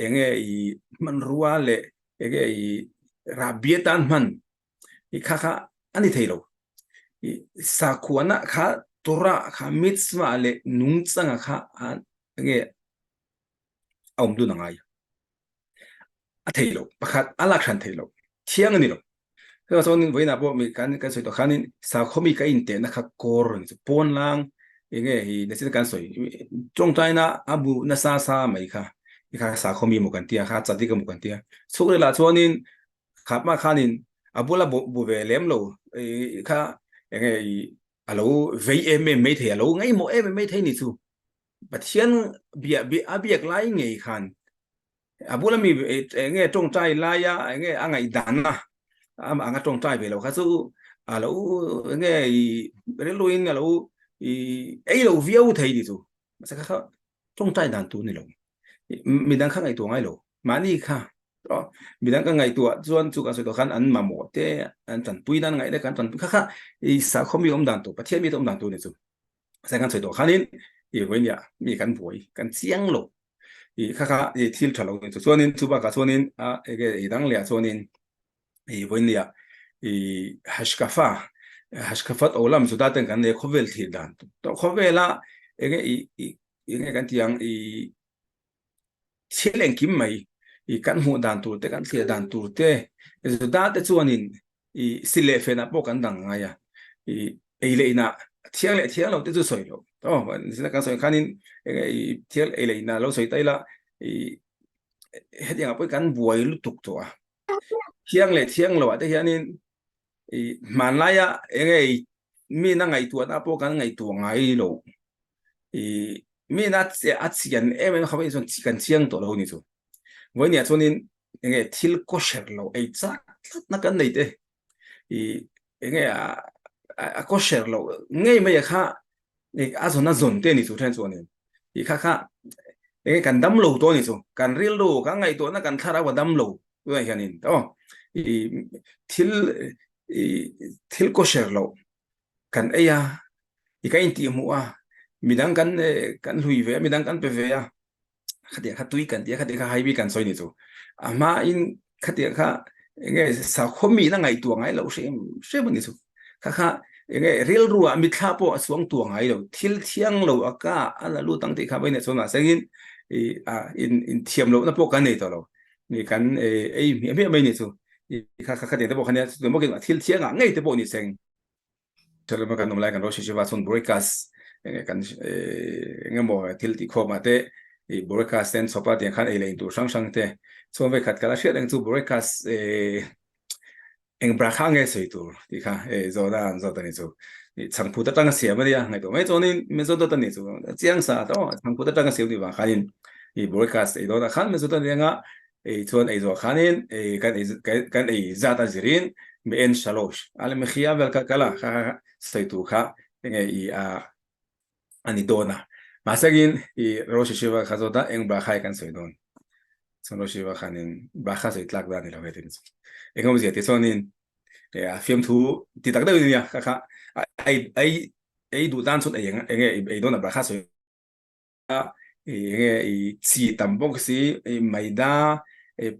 enge i hmanrua leh enge i rahbi atan hman i kha kha ani thei lo i sakhuana kha Torah kha mitzvah leh nungchanga kha enge a awm dun angai a thei lo pakhat a lak hran thei lo thiang ani lo hei chuan vawiinah pawh mi kan kan sawi tawh khanin sakhaw mi ka intehna kha kawr ani chu pawn lang enge hi nachin kan sawi tawngtaina a bu nasa sa mai kha i kha sakhaw mi emaw kan tia kha chadik emaw kan tia chhuk relah chuanin khapma khanin a bula bu bu ve lem lo i kha enge i a lo vei em em mai thei a lo ngaihmawh em em mai thei ni chu Pathian bia bia a biak lai ngei khan a bula mi enge tawngtai laia enge a ngaihdan a ama anga tawngtai ve lo kha chu a lo enge i rilruin a lo i ei lo viau thei ni chu mahse kha kha tawngtai dan tur ni lo midang kha ngaihtuah ngai lo mahni kha midang ka ngaihtuah chuan chu kan sawi tawh khan an mamawh te an tanpui nan ngaih te kan tanpui kha kha i sakhaw mi awm dan tur Pathian mi te awm dan tur ni chu sai kan sawi tawh khanin i vawinia mi kan buai kan chiang lo i kha kha i thil tha lo ni chu chuanin chu bakah chuanin a ege i dang leh ah chuanin i vawinia i hashkafa hashkafat olam chu ta ten kan nei khawvel thil dan to khawvela enge i i enge kan tiang i thil engkim mai i kan hmuh dan tur te kan thlir dan tur te Juda te chuanin i si leh fenah pawh kan dang ngai a i ei leh inah thiang leh thiang lo te chu sawi lo aw zina kan sawi khanin enge i thiang ei leh inah lo sawi ta ila i hetiang ah pawh kan buai lutuk tawh a thiang leh thiang lo ah te hianin i hmanlaia enge i mi na ngaihtuahna pawh kan ngaihtuah ngai lo i mi na a chian em em kha chuan kan chiang tawh lo ni chu vawinia chuanin enge thil kosher lo ei chak tlat na kan nei te i enge a a kosher lo ngei mai kha a zawn a zawn te ni chu then chuanin i kha kha enge kan dam lo to ni chu kan rilru kan ngaihtuahna kan thlarau a dam lo tunah hianin aw i thil i thil kosher lo kan ei a i kan intih hmuh a midang kan kan hlui ve a midang kan pe ve a khatiang kha tui kan tia khatiang kha haibi kan sawi ni chu a hma in khatiang kha enge sakhaw mi na ngaihtuah ngai lo hrim hrim ani chu kha kha enge rilru ah mithla pawh a chuang tuah ngai lo thil thiang lo a ka a la lut ang tih kha vawiin ah chuan mahsengin i a in in thiam lohna pawh kan nei tawh lo ni kan ei hmiah hmiah mai ni chu i kha kha khatiang te pawh kha nia chutiang bawkin thil thiang ah ngei te pawh ni seng Thalama kan awm lai kan Rosh Yeshiva chuan broadcast enge kan engemaw thil tih khawm ah te i broadcast ten chhawp a tiang khan ei leh in tur hrang hrang te chuan vekhat kala hriat reng chu broadcast. Eng brakha nge sawi tur tih kha e zawhna an zawt a ni chu. Chhangphut atanga siam a nia ngaihtuah mai chuanin Mezodot a ni chu chiang sa ta maw chhangphut atanga siam tih vang khanin i broadcast ei dawnah khan Mezodot a nia ei chuan ei zawh khanin ei kan ei kan ei zat a zirin me en shalosh ale mechia vel kha kala kha sawi tur kha enge i a a ni dawn a. Mahsengin i Rosh Yeshiva kha zawt a eng brakha kan sawi dawn. Chuan Rosh Yeshiva khanin brakha sawi tlak dan ni lo he tin chu. Eng awmzia ti chuanin a fiamthu ti tak deuh in nia kha kha ei ei ei duh tan chuan ei eng enge ei dawn a brakha sawi a enge i chi tam bawk si i maida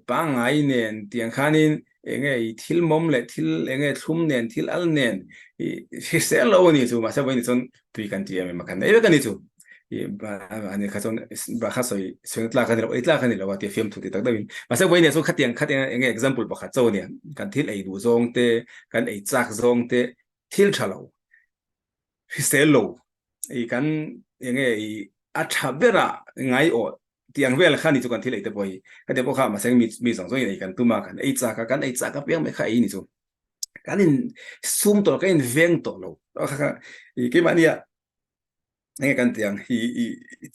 pangngai nen tiang khanin enge i thil mawm leh thil enge thlum nen thil al nen i hrisel lo ani chu mahse vawiin chuan tui kan ti em em a kan nei vek ani chu i ani kha chuan kha sawi sawi tlak ani lo ei tlak ani lo a tia fiamthu ti tak deuhin mahse vawiin chuan khatiang khatiang enge example pakhat chaw ania kan thil ei duh zawng te kan ei chak zawng te thil tha lo hrisel lo i kan enge i a tha bera ngai aw tiang vel kha ni chu kan thil ei te pawh hi ka te pawh kha mahse mi mi zawng zawng in ei kan tum a kan ei chak a kan ei chak a piang mai kha ei ni chu kan in sum tawh kan in veng tawh lo kha kha i keimahni ah enge kan tiang i i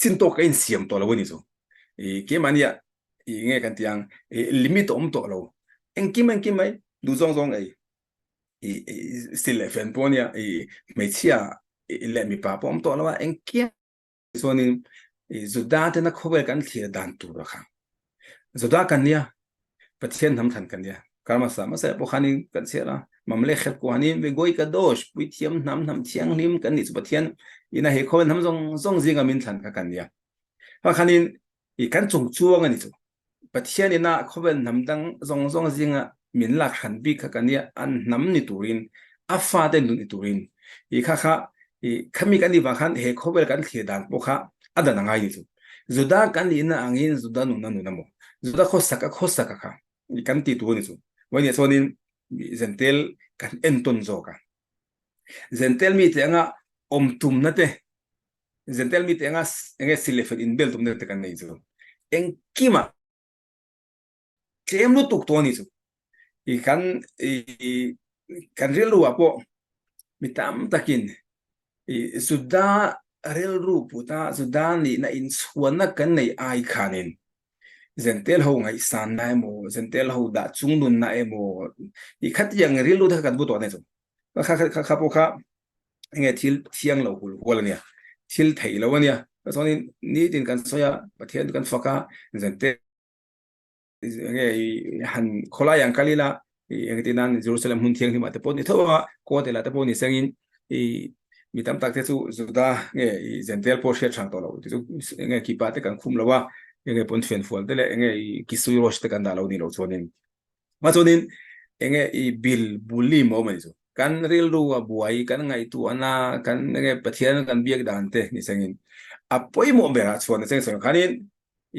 chin tawk ka in siam tawh lo ani chu i keimahni ah i nge kan tiang i limit a awm tawh lo engkim engkim mai duh zawng zawng ei i sil leh fen pawh ania i hmeichhia leh mipa pawh awm tawh lo a engkim chuanin i Juda tena khawvel kan thlir dan tur a kha Juda kan nia Pathian hnam thlan kan nia karma sa masa pawh khanin kan chhiar a mamle khep ko hanin ve goi ka dosh puithiam hnam hnam thianghlim kan ni chu Pathian ina he khawvel hnam zawng zawng zinga min thlan kha kan nia kha khanin i kan chung chuang ani chu Pathian ina khawvel hnam dang zawng zawng zinga min lak hran bik kha kan nia an hnam ni turin a fate nun ni turin i kha kha i khami kan ni wang khan he khawvel kan thlir dan pawh kha a dan angai ni chu Juda kan nih na angin Juda nun a nun emaw Juda khawsak a khawsak a kha i kan ti tur ni chu vawiin ah chuanin Zentel kan entawn zawk a Zentel mite anga awm tumna te Zentel mite anga enge sil leh fel inbel tumna te kan nei chu engkima tlem lutuk tawh a ni chu i kan i kan rilru ah pawh mi tam takin i Juda rilru puta Juda nihna inchhuanna kan nei ai khanin Zentel ho ngaihsanna emaw Zentel ho dah chungnunna emaw i khatiang rilru te kha kan bu tawh a ni chu kha kha kha pawh kha enge thil thiang lo hul hual ania thil theih lo ania chuanin nitin kan sawi a Pathian kan fak a zente enge han khawlai ang kal ila engtin nan Jerusalem hmun thianghlim ah te pawh ni tho a kawt ila te pawh ni sengin i mi tam tak te chu Juda nge i Gentile pawh hriat hrang tawh lo ti chu enge kipa te kan khum lo a enge pawn fian fual te leh enge i kisui rosh te kan dah lo ni lo chuanin Ma chuanin enge i bil bulli maw mai chu kan rilru a buai kan ngaihtuahna kan enge Pathian kan biak dan te ni sengin a pawimawh berah chuan a cheng sawi khanin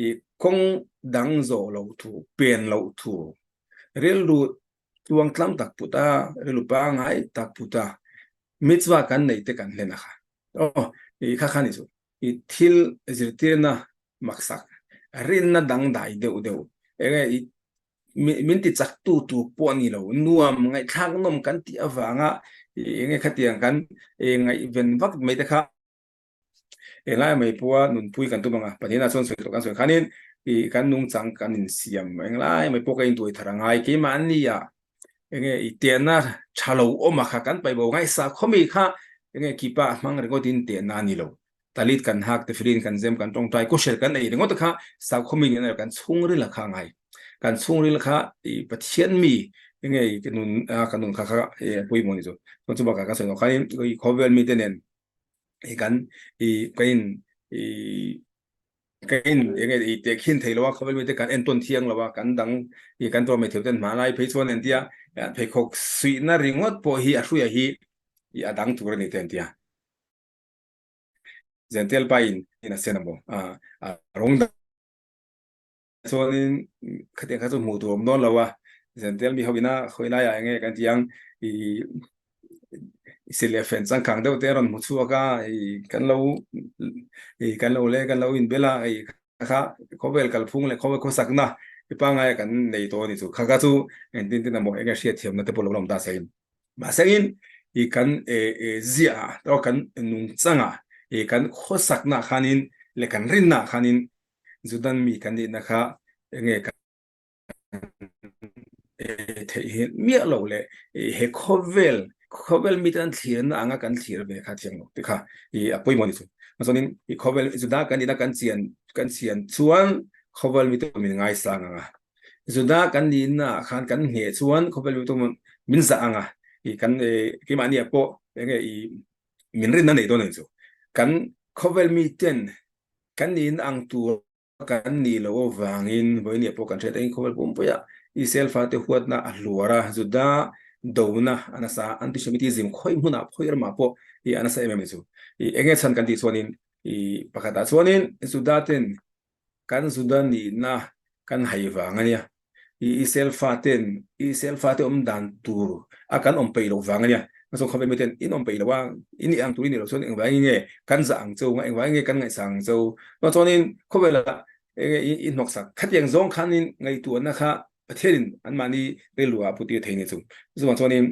i kawng dang zawh loh thu pen loh thu rilru tluang tlang tak put a rilru pangai tak put a mitzvah kan nei te kan hlen a kha aw i kha kha ni chu i thil zirtirna maksak rinna dangdai deuh deuh enge i min ti chak tu tur pawh a ni lo nuam ngaihthlak nawm kan tih avanga enge khatiang kan ngaihven vak mai te kha englai mai pawha nunpui kan tum anga Pathian ah chuan sawi tawh kan sawi khanin i kan nungchang kan insiam englai mai pawh ka intuai thar angai keimahni ah enge i tehna tha lo awm a kha kan paih bo ngaihsa khawmi kha enge kipa a hmang ringawt in tehna a ni lo talit kan hak tefilin kan zem kan tawngtai kosher kan ei ringawt kha sakhawmi ni kan chhungril a kha ngai kan chhungril kha i pathian mi enge i nun kan nun kha kha e pawimawh ni chu chu bakah kan sawi khan i khawvel mi te nen i kan i kain i Kain enge i te khin thei loa khawvel mite kan entawn thiang loa kan dang i kan tuah mai theu ten hmanlai phei chuan entia pheikhawk suihna ringawt pawh hi a hruia hi i a dang tur ani te entia Zentel pa in in a sen amo a rawng dang chuanin khatiang kha chu hmuh tur awm dawn lo a Zentel mi ho ina khawi laiah enge kan ti ang i sileh fen changkang deuh te a rawn hmu chhuak a i kan lo i kan lo le kan lo inbel a i kha khawvel kalphung leh khawvel khawsakna I pangai kan nei tawh ni chu kha kha chu engtin tin emaw enge hriat thiamna te pawh lo la awm ta se in. Mahse in i kan zia ah to kan nungchang ah i kan khawsakna khanin leh kan rinna khanin Judan mi kan nihna kha enge kan theih hi miah lo leh he khawvel khawvel mite an thlirna anga kan thlir ve kha thiang lo ti kha i a pawimawh ni chu. Chuanin i khawvel Juda kan nihna kan chian kan chian chuan khawvel mite min ngaisang anga Juda kan nihna ah khan kan hneh chuan khawvel mite min zah anga i kan keimahni ah pawh enge i min rinna nei dawn a ni chu. Kan khawvel miten kan nihna ang tur kan nih loh avangin vawinia pawh kan hriat angin khawvel pumpuia Israel fate huatna a hluar a, Juda dona a nasa antisemitism khawi hmunah khawi ramah pawh i a nasa em em a ni chu. I enge chhan kan tih chuanin i pakhatah chuanin Juda ten kan Juda nihna kan hai vang a nia. I Israel faten Israel fate awm dan tur a kan awm peih loh vang a nia. Chuan khawvel miten in awm peih lo a, in nih ang tur i nih loh chuan engvangin nge kan zah ang cheu, engvangin nge kan ngaihsang ang cheu. Chuan khawvelah enge i hnawksak khatiang zawng khanin ngaihtuahna kha Pathianin anmahni rilru ah a putir thei a ni chu. Chuvang chuanin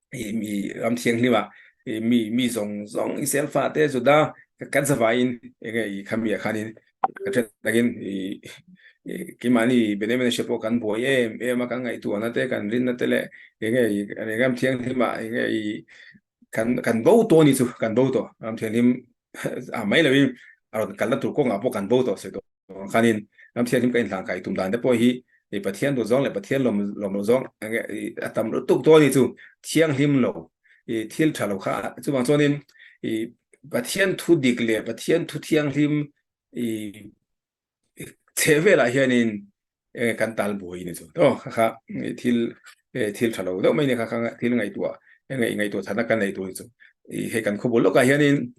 i mi ram thianghlim ah i mi mi zawng zawng Israel fate Juda kan zavaiin enge i khami ah khanin ka hriat takin i keimahni Benjamin hria pawh kan buai em em a kan ngaihtuahna te kan rinna te leh enge i ram thianghlim ah enge i kan kan bo tawh a ni chu kan bo tawh ram thianghlim ah mai lovin a rawn kalna tur kawngah pawh kan bo tawh sawi tawh Khanin ram thianghlim ka inhlang kai tum dan te pawh hi i Pathian duh zawng leh Pathian lawm lawm loh zawng enge i a tam lutuk dawn ni chu thianghlim lo i thil tha lo kha chuvang chuanin i Pathian thu dik leh Pathian thu thianghlim i chheh velah hianin enge kan tal buai ni chu to kha kha thil thil tha lo deuh mai ni kha kha thil ngaihtuah enge i ngaihtuah thatna kan nei tur ni chu i hei kan khawbul lawkah hianin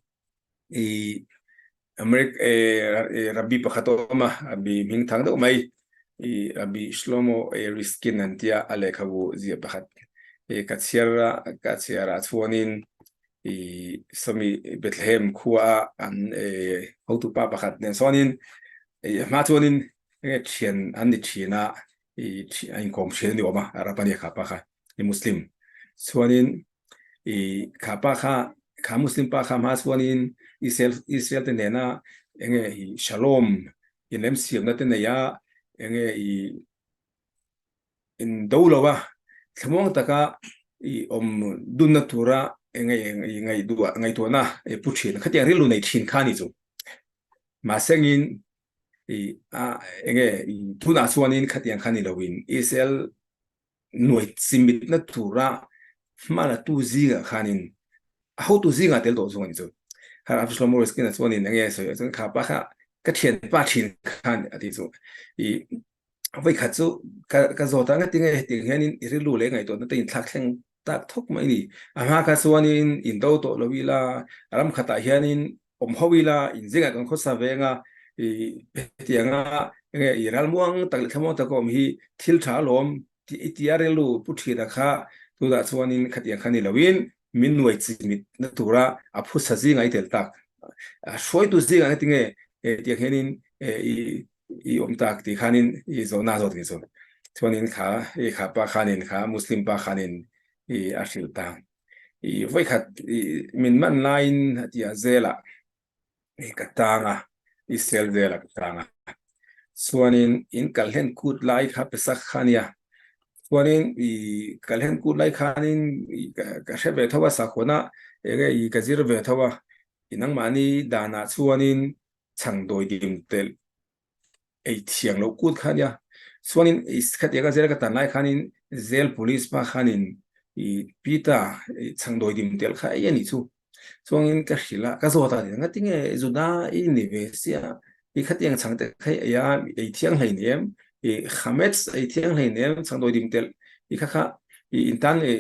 i America Rabbi pakhat a awm a, Rabbi hming thang deuh mai i Rabbi Shlomo Riskin an tia a lehkhabu ziah pakhat i ka chhiar a ka chhiar ah chuanin i sawmi Bethlehem khua a an hotupa pakhat nen sawnin i a hma chuanin enge thian an ni thin a i a inkawm thin a ni awm a Arab a nia kha pa kha i Muslim chuanin i kha pa kha kha Muslim pa kha hma chuanin Israel Israel te nena enge i shalom inremsiamna te nei a enge i in do lo a thlamuang taka i awm dunna tura enge i ngaihduah ngaihtuahna i pu thin khatiang rilru nei thin kha ni chu mahsengin i a enge i tunah chuanin khatiang kha ni loin Israel nuai chimitna tura hmalatu zingah khanin a hotu zingah tel tawh zawng a ni chu. Har Absalom Morris-kina chuanin enge a sawi a chuan kha pa kha ka thianpa thin khan a ti chu. I voi khat chu ka ka zawt a ngatinge hetiang hianin i rilru leh ngaihtuahna te inthlak thleng tak thawk mai ni. A hma kha chuanin indo tawh lo ila ram khatah hianin awm ho ila inzingah kan khawsa veng a, i hetianga enge i ralmuang tak leh thlamuang tak a awm hi thil tha alawm tih i tia rilru pu thina kha tunah chuanin khatiang kha ni loin min nuai chimit na tura a phusa zingah i tel tak a hruaitu zingah heti nge tiang hianin i i awm tak tih khanin i zawhna zawt ni chu chuanin kha i kha pa khanin kha muslim pa khanin i a hrilh ta. I vawikhat i min man laiin a ti a zelah i ka tang a, Israel zelah ka tang a. Chuanin in kalhlen kut lai kha Pesach kha a nia. Chuanin i kalhlen kut lai khanin i ka hre ve tho a sakhuana enge i ka zir ve tho a. I nangmahni danah chuanin chhang dawidim telh ei thiang loh kut kha nia. Chuanin khatiang a zel ka tan lai khanin zel police pa khanin i Peter i chhangdawi dim tel kha ei a nih chu. Chuangin ka hrilh a, ka zawt a ni ngatinge Juda i ni ve sia i khatiang chhang te kha i ei a, ei thiang hlei ni em? I chametz ei thiang hlei ni em? Chhangdawi dim tel i kha kha i intan i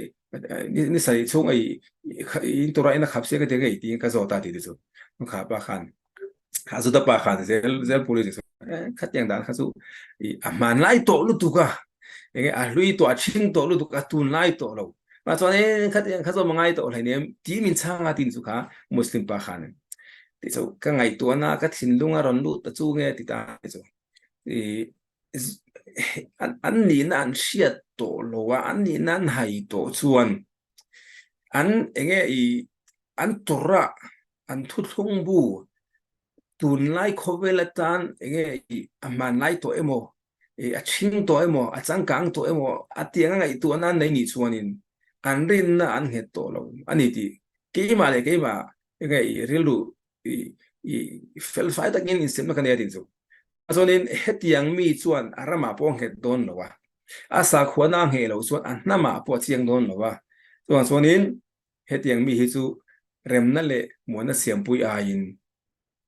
ni sarih chhung ei in tura in a khap sia ka ti ngei tiin ka zawt a ti te chu. Kha pa khan kha Juda pa khan zel zel police chu khatiang dan kha chu i a hman lai tawh lutuk a enge a hlui tawh a thing tawh lutuk a tun lai tawh lo ma chuan e khatiang kha chu mangai tawh hlei nem ti min chhanga tin chu kha muslim pa khan ti chu ka ngaihtuahna ka thinlung a rawn lut ta chu nge ti ta ti chu i. an nihna an hriat tawh lo a, an nihna an hai tawh chuan an enge i an tawrh a, an thuthlung bu tunlai khawvel atan enge i a hmanlai tawh emaw a chhing tawh emaw a changkang tawh emaw a tiang a ngaihtuahna an nei nih chuanin an rinna an nghet tawh lo a ni tih keimah leh keimah enge i rilru i i felfai takin insemna ka nei a tih chu. Chuanin hetiang mi chuan a ramah pawh a nghet dawn lo a, a sakhuana a ngheh loh chuan a hnamah pawh a chiang dawn lo a. Chuvang chuanin hetiang mi hi chu remna leh muanna siampui aiin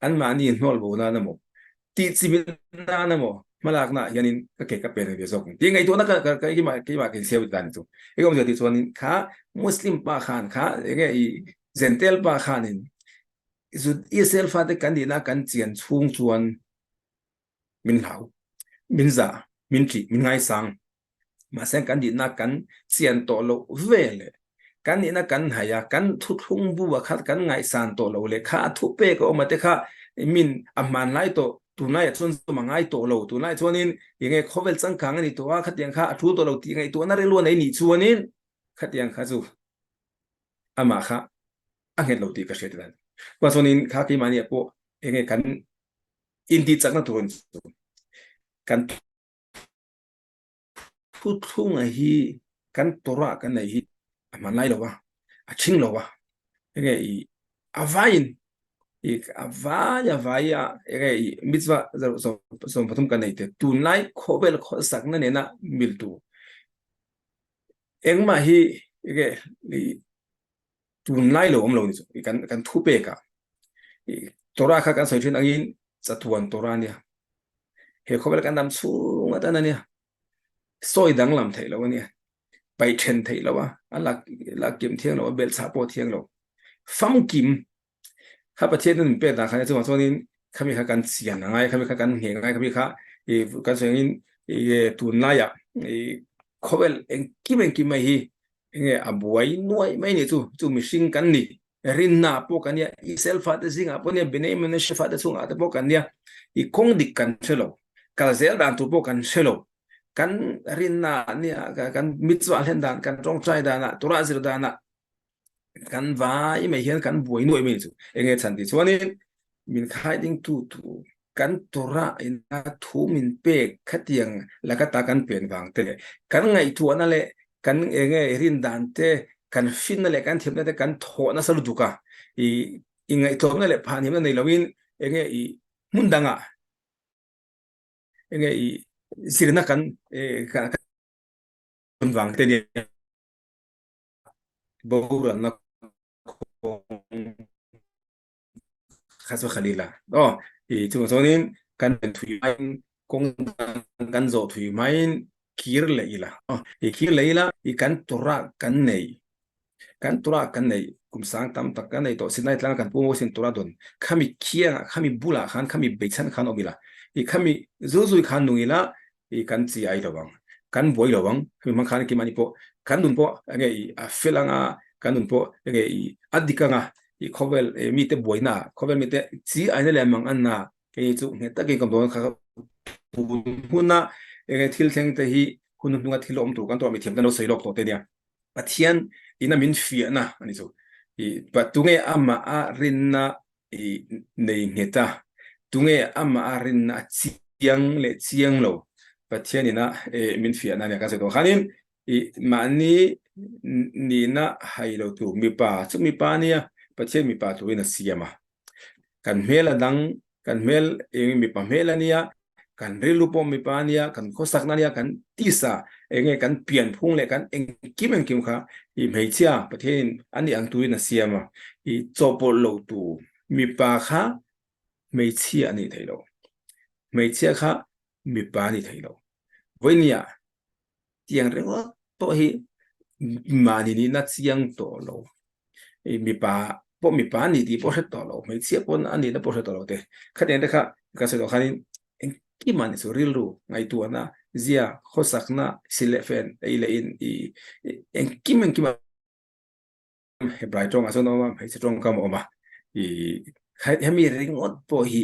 anmahni hnawl bo nan emaw, tihchimih nan emaw hmalaknaah hianin ka ke ka pen ve zawk ang tih ngaihtuahna ka ka keimah keimah ka insiam dan chu. Eng awmzia tih chuanin kha Muslim pa khan kha enge i Jentail pa khanin Israel fate kan nihna kan chian chhung chuan min hlau, min zah, min ṭih, min ngaisang. Mahse kan nihna kan chian tawh loh ve leh kan nihna kan hai a, kan thuthlung bu a kha kan ngaihsan tawh loh leh kha a thupek a awm a te kha min a hmanlai tawh tunlaiah chuan zawm a ngai tawh lo, tunlaiah chuanin enge khawvel changkang a ni tawh a, khatiang kha a ṭul tawh lo tih ngaihtuahna rilru a nei nih chuanin khatiang kha chu amah kha a nghet lo tih ka hriat dan. Chuan chuanin kha keimahni ah pawh enge kan intih chakna tur chu kan thuthlunga hi kan tawrah kan nei hi a hmanlai lo a, a chhing lo a, enge i a vaiin i a vai a vai a enge i mitzvah 33 kan nei te tunlai khawvel khawsakna nena mil tur Engmah hi enge i tunlai lo awm lo ni chu kan kan thu pek ah i Torah kha kan sawi thin angin chatuan Torah ania he khawvel kan dam chhung atan ania sawi danglam theih lo ania paih then theih lo a a lak lak kim thiang lo a belhchhah pawh thiang lo famkim Kha Pathian in min pek dan kha chungah chuanin khami kha kan chian a ngai, khami kha kan ngheh a ngai, khami kha i kan sawi angin i tunlaiah i khawvel engkim engkim mai hi enge a buai nuai mai ni chu, chu mihring kan ni, rinna pawh kan nia, Israel fate zingah pawh nia, Bnei Menashe fate chungah te pawh kan nia, i kawng dik kan hre lo, kal zel dan tur pawh kan hre lo, kan rinna nia kan mitzvah hlen dan, kan tawngtai danah, Torah zir danah kan vai mai hian kan buai nuai mai chu enge chhan ti chuanin min khai ding tu tu kan tura ina thu min pek khatiang lakata kan pen vang te leh kan ngaihtuahna leh kan enge rin dan te kan finna leh kan thiamna te kan thawh nasa lutuk a i i ngaihtuahna leh phanhimna nei loin enge i hmun danga enge i zirna kan kan vang te ni Boralna kawng kha chu Khalila aw i chung chuanin kan thui maiin kawng dang kan zawh thui maiin kir leh ila aw i kir leh ila i kan tura kan nei kan tura kan nei kum sang tam tak kan nei tawh Sinai tlanga kan pu Moses tura dawn khami khiangah khami bulah khan khami beichhan khan awm ila i khami zul zui khan nung ila i kan chi ai lo ang kan buai lo ang hemi hmang khan keimahni pawh kan nun pawh enge i a fel anga kan nun pawh enge i a dik anga i khawvel mite buaina khawvel mite chi aina leh mang anna kei chu nghet takin kan dawn kha tun huna enge thil thleng te hi hun hnunga thil awm tur kan tawh mi thiam te lo sawi lawk tawh te nia Pathian ina min fiahna ani chu i tunge ama a rinna i nei nghet a, tunge amah a rinna a chiang leh chiang lo Pathian ina min fiahna ania kan sawi tawh khanin i mahni nihna hai lo tur mipa chu mipa ania Pathian mipa turin a siam a, kan hmel a dang kan hmel eng mipa hmel ania kan rilru pawh mipa ania kan khawsakna ania kan tisa enge kan pianphung leh kan engkim engkim kha i hmeichhia Pathianin a nih ang turin a siam a i chawhpawlh lo tu mipa kha hmeichhia a nih theih loh hmeichhia kha mipa a nih theih loh vawinia tiang ringawt pawh hi mahni nihna chiang tawh lo i mipa pawh mipa ni tih pawh hre tawh lo hmeichhia pawh a nihna pawh hre tawh lo te khatiang te kha ka sawi tawh khanin engkim ah ni chu rilru ngaihtuahna zia khawsakna sil leh fen ei leh in i engkim engkim ah Hebrai tawngah chuan a awm a, hmeichhe tawngkam a awm a, i hemi ringawt pawh hi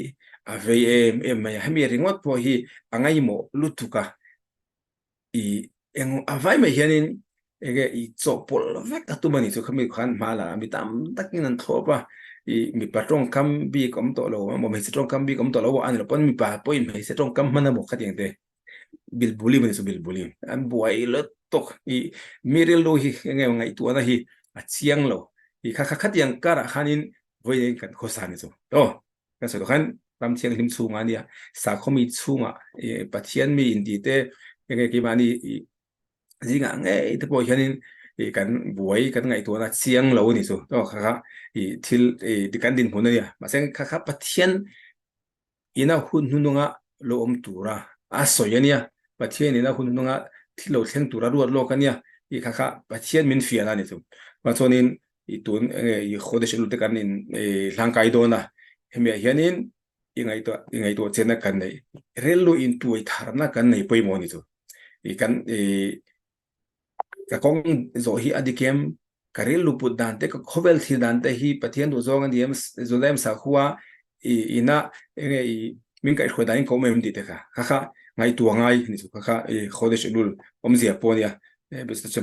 a vei em em mai a, hemi ringawt pawh hi a ngaimawh lutuk a. I eng a vai mai hianin enge i chawhpawlh vek a tum a ni chu khami khan hma la mi tam takin an thlawp a i mipa tawngkam bik awm tawh lo emaw hmeichhe tawngkam bik awm tawh lo a ni lo pawn mipa pawhin hmeichhe tawngkam hman emaw khatiang te bilbulim a ni chu bilbulim an buai lutuk i mi rilru hi enge ngaihtuahna hi a chiang lo i kha kha khatiang karah khanin vawiin kan khawsa a ni chu aw. Kan sawi tawh khan ram thianghlim chhungah ania sakhaw mi chhungah Pathian mi intih te enge keimahni zingah ngei te pawh hianin kan buai kan ngaihtuahna chiang lo a ni chu aw kha kha thil kan dinhmun a nia mahse kha kha Pathian ina hun hnununga lo awm tura a sawi a nia Pathian ina hun hnununga thil lo thleng tura ruat lawk a nia i kha kha Pathian min fiahna a ni chu chuanin i tun enge i Chodesh Elul te kan in hlangkai dawn a, hemi ah hianin i ngaihtuah i ngaihtuah chenna kan nei rilru in tuai tharna kan nei pawimawh a ni chu. I kan i ka kawng zawh hi a dik em, ka rilru put dan te ka khawvel thil dan te hi Pathian duh zawng a ni em, Judaim sakhua i ina enge i min kaihhruai dan in ka awm em tih te kha kha kha ngaihtuah ngai a ni chu kha kha i Chodesh Elul awmzia pawh a nia,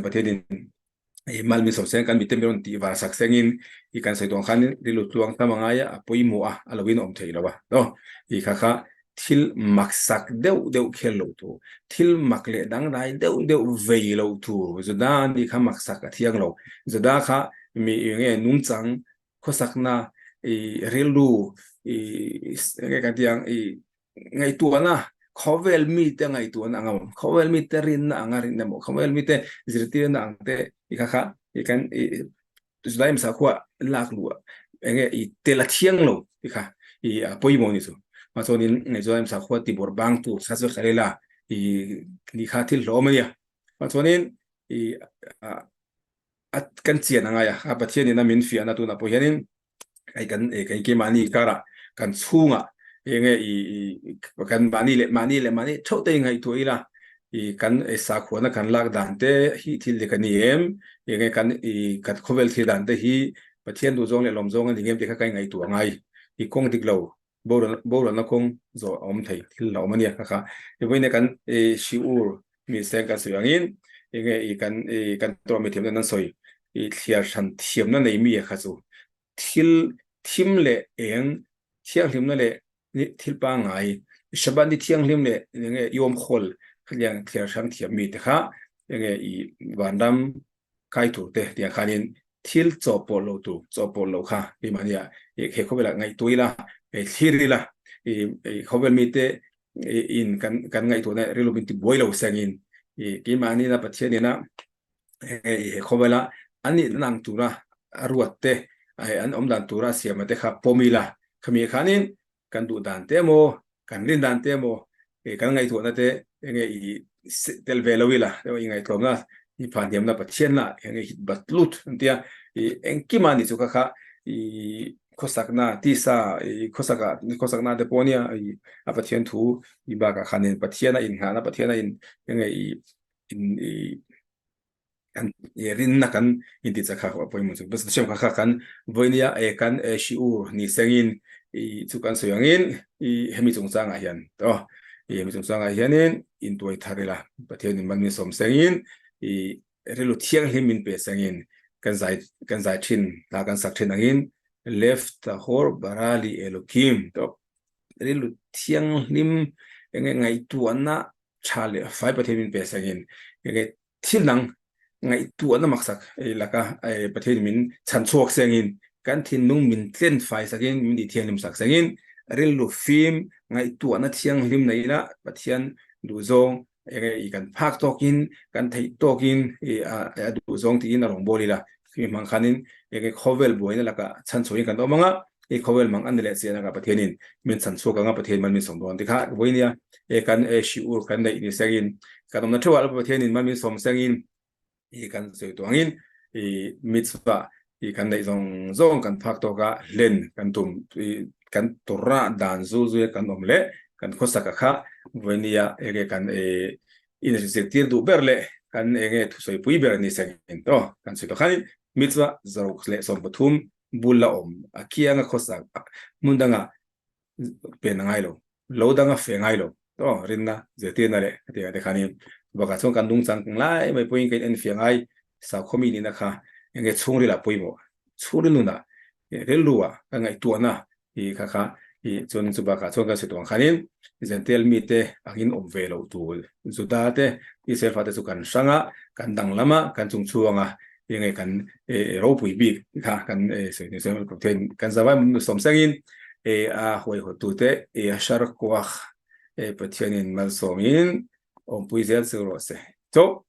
Pathian in i mal min sawm seng kan mite min rawn tih var sak sengin i kan sawi tuang khan rilru tluang tam angai a a pawimawh a a lo in awm thei lo a no i kha kha thil mak sak deuh deuh khel lo tur thil mak leh dangdai deuh deuh vei lo tur Juda ni kha mak sak a thiang lo Juda kha mi nge nungchang khawsakna i rilru i nge kan tih ang i ngaihtuahna khawvel mite ngaihtuahna ang emaw khawvel mite rinna anga rinna emaw khawvel mite zirtirna ang te i kha kha i kan i Judaim sakhua lak luh enge i tel a thiang lo ti kha i a pawimawh ni chu ma chuanin Judaim sakhua ti bawrh bang tur kha chu Khalila i ni kha thil hlawm a nia ma chuanin i a kan chian angai a a Pathian in a min fiahna tunah pawh hianin hei kan kan keimahni karah kan chhungah enge i kan mahni leh mahni leh mahni theuh te ngaihtuah ila i kan sakhuana kan lak dan te hi thil dik a ni em enge kan i kan khawvel thil dan te hi Pathian duh zawng leh lawm zawng a ni ngem tih kha ka ngaihtuah angai i kawng dik lo boralna kawng zawh a awm thei thil a awm a nia kha kha vawiin kan shiur mi seng kan sawi angin enge i kan i kan tawh mi thiamna nan sawi i thliar hran thiamna nei mi kha chu thil thim leh eng thianghlimna leh thil pangngai Shabbat ni thianghlim leh enge Yom Chol khatiang thliar hrang thiam mi te kha enge i vanram kai tur te tiang khanin thil chawhpawlh lo tur chawhpawlh lo kha keimahnia i he khawvelah ngaihtuah ila thlir ila i khawvel mite in kan kan ngaihtuahna rilru min ti buai lo sengin i keimahni na Pathian ina he khawvela an nih nang tura a ruat te an awm dan tura siama te kha pawm ila khami khanin kan duh dan te emaw kan rin dan te emaw kan ngaihtuahna te enge i tel ve lo ila i ngaihtlawmna i phanhniamna Pathian la enge hit bat lut an tia i engkima ni chu kha kha i khawsakna tisa i khawsaka khawsakna te pawh nia i a Pathian thu i bakah khanin Pathian a innghahna Pathian a in enge i in i kan rinna kan inti chakha kha pawimawh chu bas siam kha kha kan voinia e kan e shiur ni sengin i chu kan sawi angin i hemi chungchangah hian to i hemi chungchangah hianin in tuai thar ila Pathian in man min sawm sengin i rilru thianghlim min pe sengin kan zai kan zai thin hla kan sak thin angin left tahor barali elokim to rilru thianghlim enge ngaihtuahna tha leh fai Pathian min pe sengin enge thil dang ngaihtuahna maksak laka Pathian min chhan chhuak sengin kan thinlung min tlen fai sakin min tih thianghlim sak sengin rilru fim ngaihtuahna thianghlim nei ila Pathian duhzawng enge i kan phak tawkin kan theih tawkin i a duhzawng tiin a rawngbâwl ila chumi hmang khanin enge khawvel buaina laka chhan chhuahin kan awm anga i khawvel mang an ni leh chian anga Pathianin min chhan chhuak anga Pathian mal min sawm dawn ti kha vawinia e kan e shiur kan neih ni sengin kan awmna theuhah Pathianin mal min sawm sengin i kan sawi tawh angin i mitzvah i kan neih zawng zawng kan phak tawka hlen kan tum i kan Torah dan zul zuia kan awm leh kan khawsaka kha vawinia enge kan e in zirtir duh ber leh kan enge thusawipui ber ni sengin to kan sawi tawh khanin mitzvah zaruk leh 13 bul a awm a kianga khawsak hmun danga pen a ngai lo, lo danga fe ngai lo to rinna zirtirna leh hetiang te khanin. Bakah chuan kan nungchang lai mai pawhin kan enfiah ngai sakhaw mi nihna kha enge chhungril ah pawimawh chhungril nunah rilru ah ka ngaihtuahna i kha kha i chuan chu bakah chuan kan sawi tawh ang khanin Jentail mite angin awm ve loh tur Juda te Israel fate chu kan hrang a kan danglam a kan chungchhuang a enge kan ropui bik kha kan sawi ni chuan kan zavai sawmsengin a huaihawttute Yashar Koach Pathianin malsawmin awmpui zel chu rawh se. Chauh.